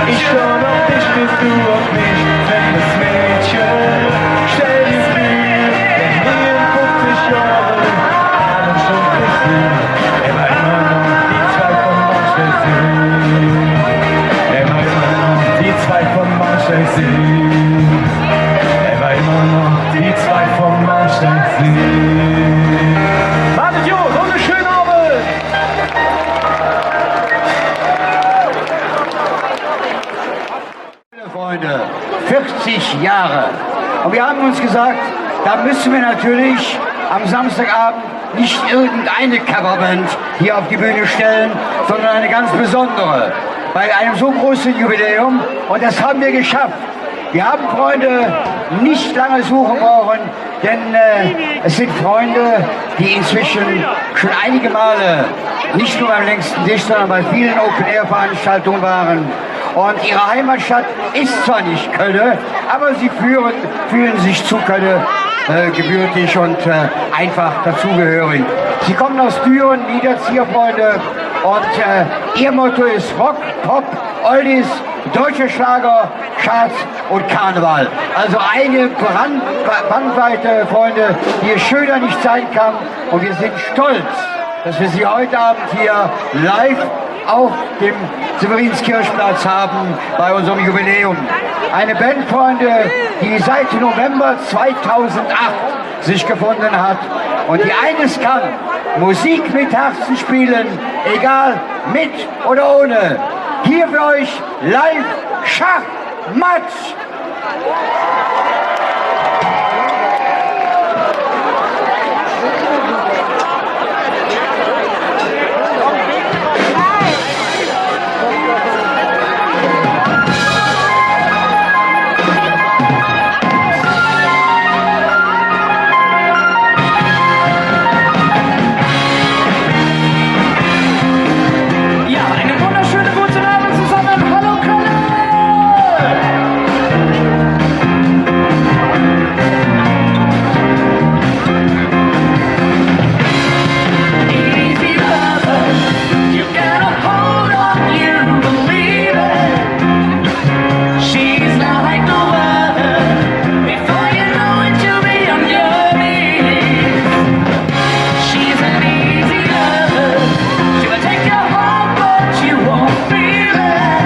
ich stonn op dich, stehst du op mich. Fremdes Mädchen, stell dir vör, wenn mer en fuffzig Johre aal un schrumpelig sin, ävver immer noch die zwei vum Bahnsteig sin. Ävver immer noch die zwei vum Bahnsteig sin. Ävver immer noch die zwei vum Bahnsteig sin. Maht et god un ene schöne Ovend! Freunde, vierzig Jahre. Und wir haben uns gesagt, da müssen wir natürlich am Samstagabend nicht irgendeine Coverband hier auf die Bühne stellen, sondern eine ganz besondere. Bei einem so großen Jubiläum. Und das haben wir geschafft. Wir haben, Freunde, nicht lange suchen brauchen. Denn, äh, es sind Freunde, die inzwischen schon einige Male nicht nur beim längsten Tisch, sondern bei vielen Open-Air-Veranstaltungen waren. Und ihre Heimatstadt ist zwar nicht Kölle, aber sie führen, fühlen sich zu Kölle, äh, gebürtig und, äh, einfach dazugehörig. Sie kommen aus Düren, Niederzieher, Freunde, und, äh, ihr Motto ist Rock, Pop, Oldies, deutsche Schlager, Charts und Karneval. Also eine Brand-, Ba-, Bandbreite, Freunde, die es schöner nicht sein kann. Und wir sind stolz, dass wir sie heute Abend hier live auf dem Severinskirchplatz haben bei unserem Jubiläum. Eine Band, Freunde, die seit November zweitausendacht sich gefunden hat und die eines kann: Musik mit Herzen spielen, egal mit oder ohne. Hier für euch live Schachmatt. Ja, einen wunderschönen guten Abend zusammen. Hallo Kölle! Easy lover, you got a hold on you, believe it. She's like no other. Before you know it, you'll be on your knees. She's an easy lover. She will take your heart, but you won't feel it.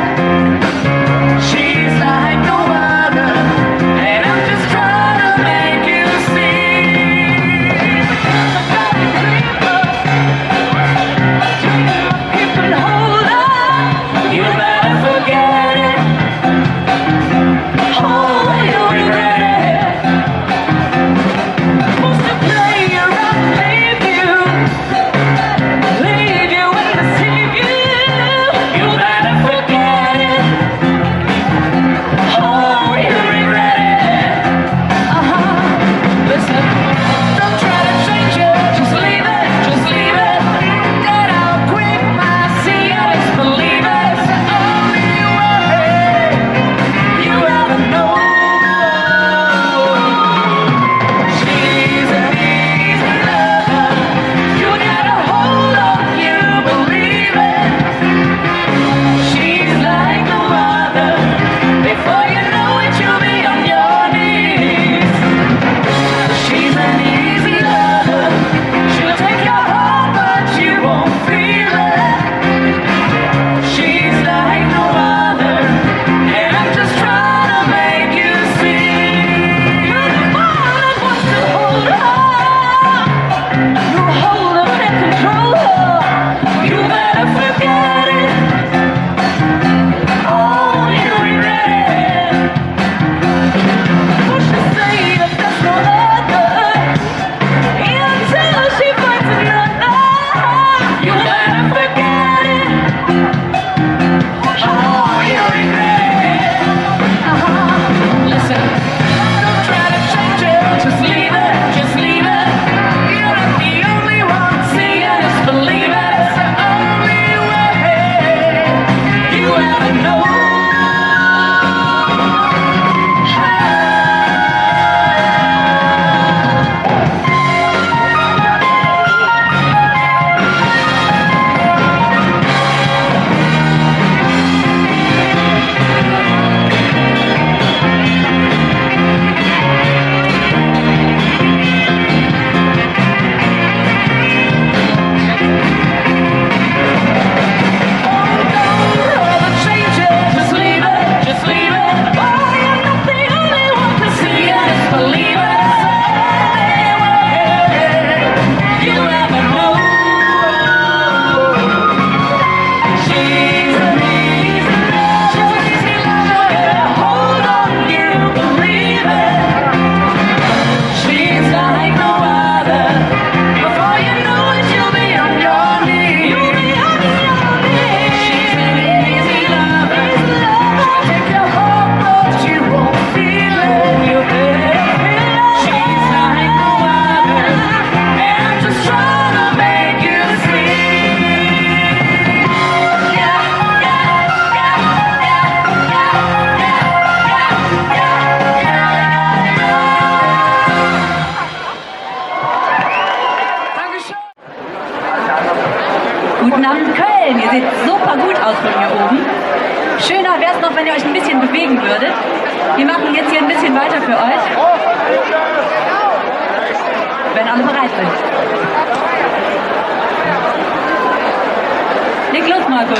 She's like no other, and I'm just trying to make you see. You can hold on, you better forget it. Oh, you regret it. Wants to play you rough, leave you, leave you and deceive you. You better forget it. Oh, you regret it. Uh-huh. Listen, don't try to change it. Just leave it, just leave it. Get out quick, my see it, it's believe it. It's the only way. You ever know. She's an easy lover. You got a hold on, you believe it. She's like no other. Before you know it, you'll be on your knees. She's an easy lover. She'll take your heart, but you won't feel it. She's like no other, and I'm just trying to make you see. You're the one that wants to hold on. You hold her and control her. You better forget it. Oh, you regret it. Who's to say that there's no other? Until she finds another, you better forget it. Oh, you regret it. Uh-huh. Listen, don't try to change it. Just leave it, just leave it. You're not the only one. See it, just believe it. It's the only way. You ever know. She's like no other. Before you know it, you'll be on your knees. You'll be on your knees. She's an easy lover. She'll take your heart, but you won't feel it. You better feel it. She's like no other. And I'm just trying to make you see. Yeah, yeah, yeah, yeah, yeah, yeah, yeah, yeah, yeah. Dankeschön. Guten Abend, Köln. Ihr seht super gut aus von hier oben. Schöner wär's noch, wenn ihr euch ein bisschen bewegen würdet. Wir machen jetzt hier ein bisschen weiter für euch. Wenn alle bereit sind. Leg los, Markus.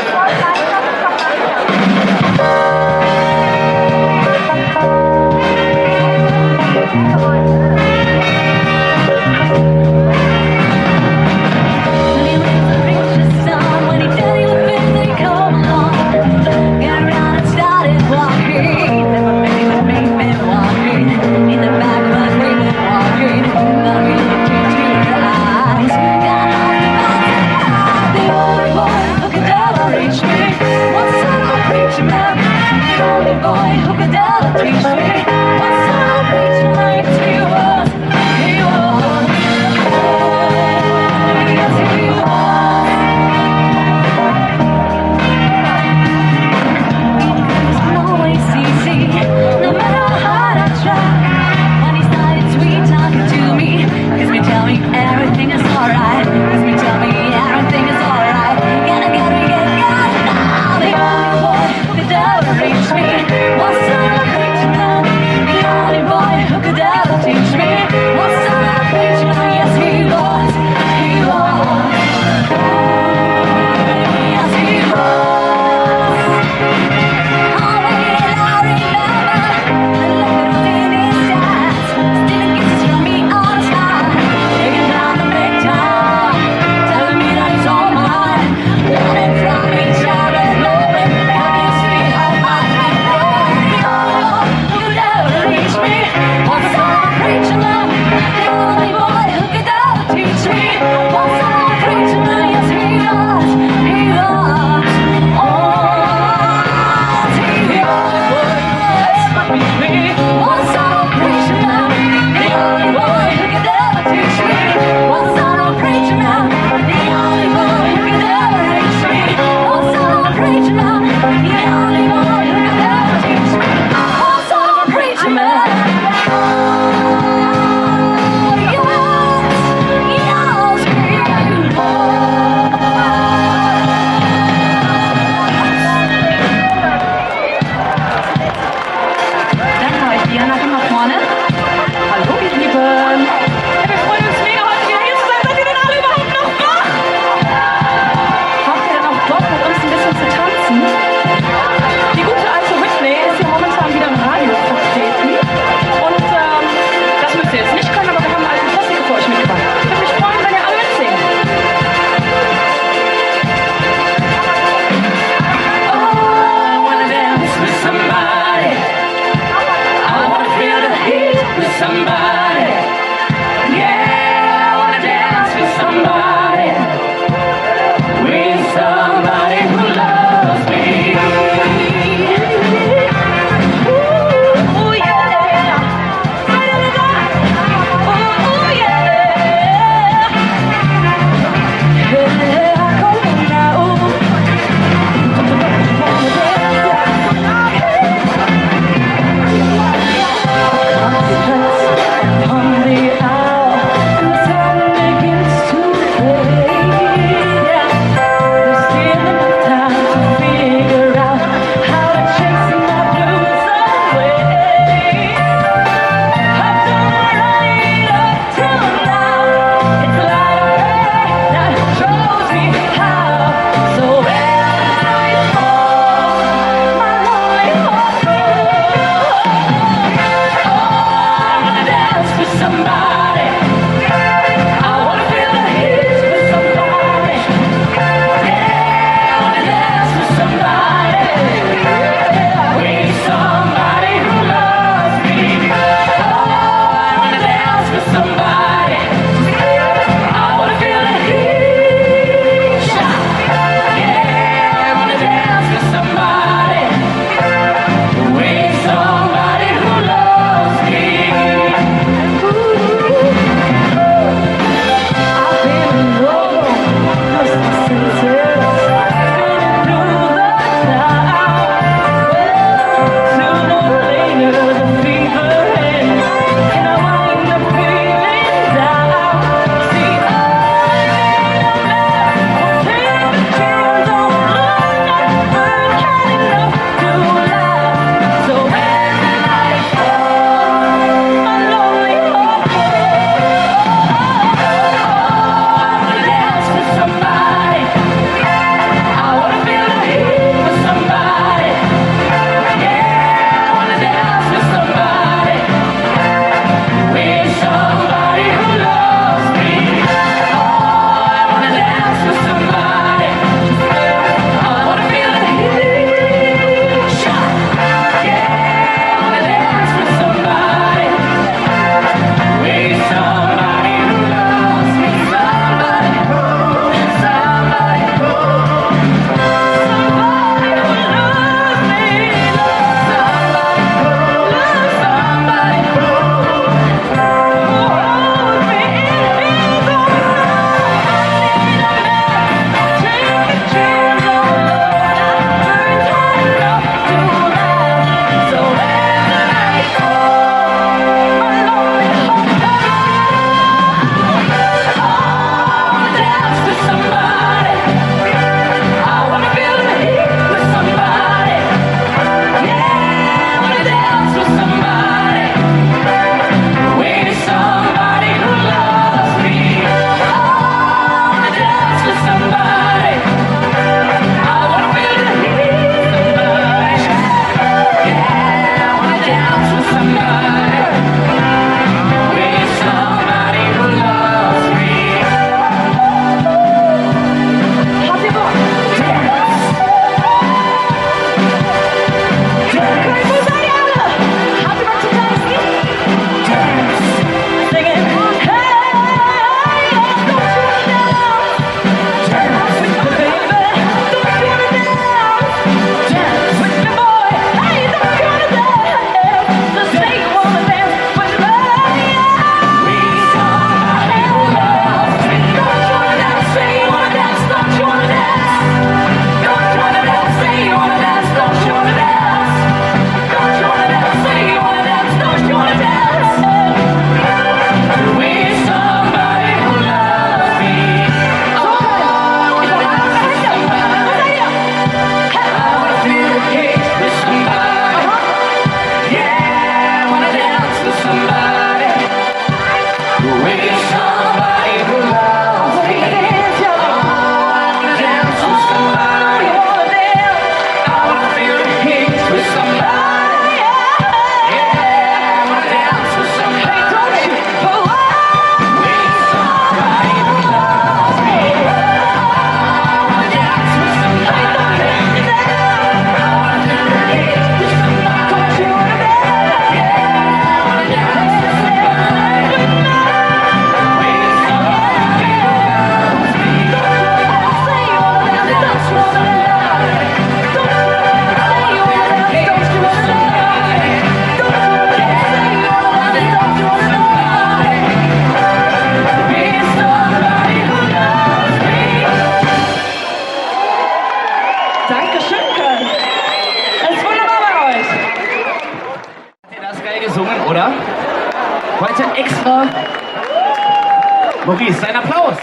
Maurice, ein Applaus.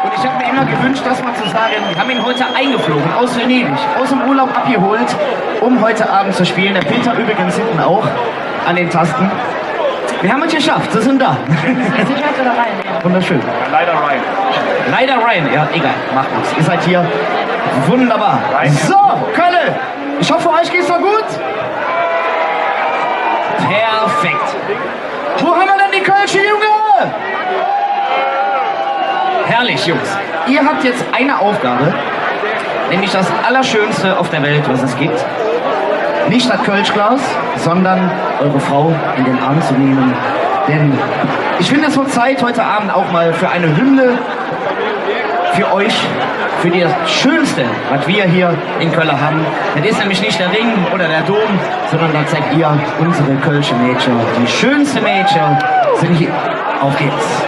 Und ich habe mir immer gewünscht, das mal zu sagen. Wir haben ihn heute eingeflogen, aus Venedig, aus dem Urlaub abgeholt, um heute Abend zu spielen. Der Peter übrigens hinten auch an den Tasten. Wir haben es geschafft, Sie sind da. Ist sicher oder rein? Ja. Wunderschön. Ja, leider rein. Leider rein, ja, egal, macht nichts. Ihr seid hier. Wunderbar. Rein. So, Kölle, ich hoffe, euch geht's noch gut. Perfekt. Wo haben wir denn die Kölsche Junge? Herrlich, Jungs. Ihr habt jetzt eine Aufgabe, nämlich das Allerschönste auf der Welt, was es gibt. Nicht das Kölschglas, sondern eure Frau in den Arm zu nehmen. Denn ich finde, es wird Zeit heute Abend auch mal für eine Hymne für euch, für das Schönste, was wir hier in Kölle haben. Das ist nämlich nicht der Ring oder der Dom, sondern das seid ihr, unsere kölsche Mädche. Die schönste Mädche sind hier. Auf geht's.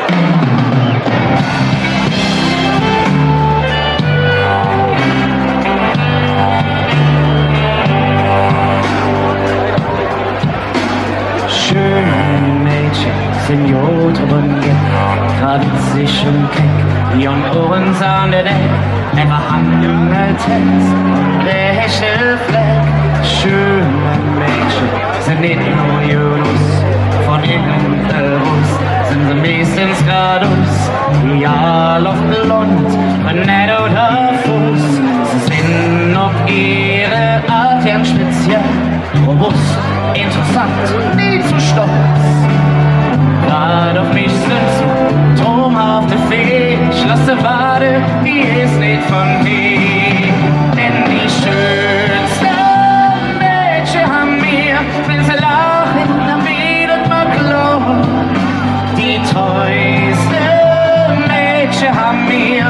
Schöne Mädche sin jo drüben jeck, grad witzig un keck, die Ohren an der Deck, einfach Hand im Text, rechte Fleck. Schöne Mädche sin nit nor jung us, vun inne erus sin se meistens gradus, egal ov blond, brünett oder fuss. Se sin op ehre Aat ganz speziell. Robust, interessant, nie zu stolz. Ward op mich sünd su, dröm hät de Fee, ich loss se wade, die es nit vun mir. Denn die schönste Mädche han mir, wenn se laache, dann weed et mer klor. Die treueste Mädche han mir,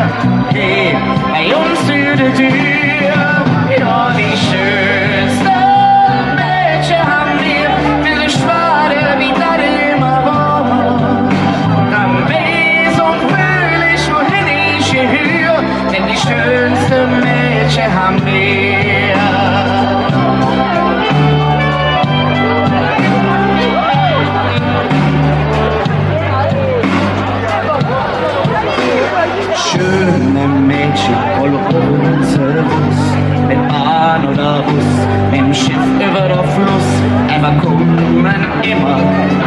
he, bei uns vür de Dür. Jo, die schönste Mädche han mir, wenn se schwade, wie dat immer wor. Dann weiß un fühl ich, wohin ich gehör, denn die schönste Mädche han mir. Schöne Mädche, voll Runzelwuss, met Bahn oder Bus, mem Scheff üvver der Floss, ävver kumme immer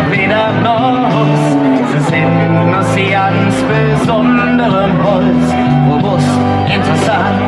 widder noh Hus. Se sin us ganz besonderem Holz, robust, interessant,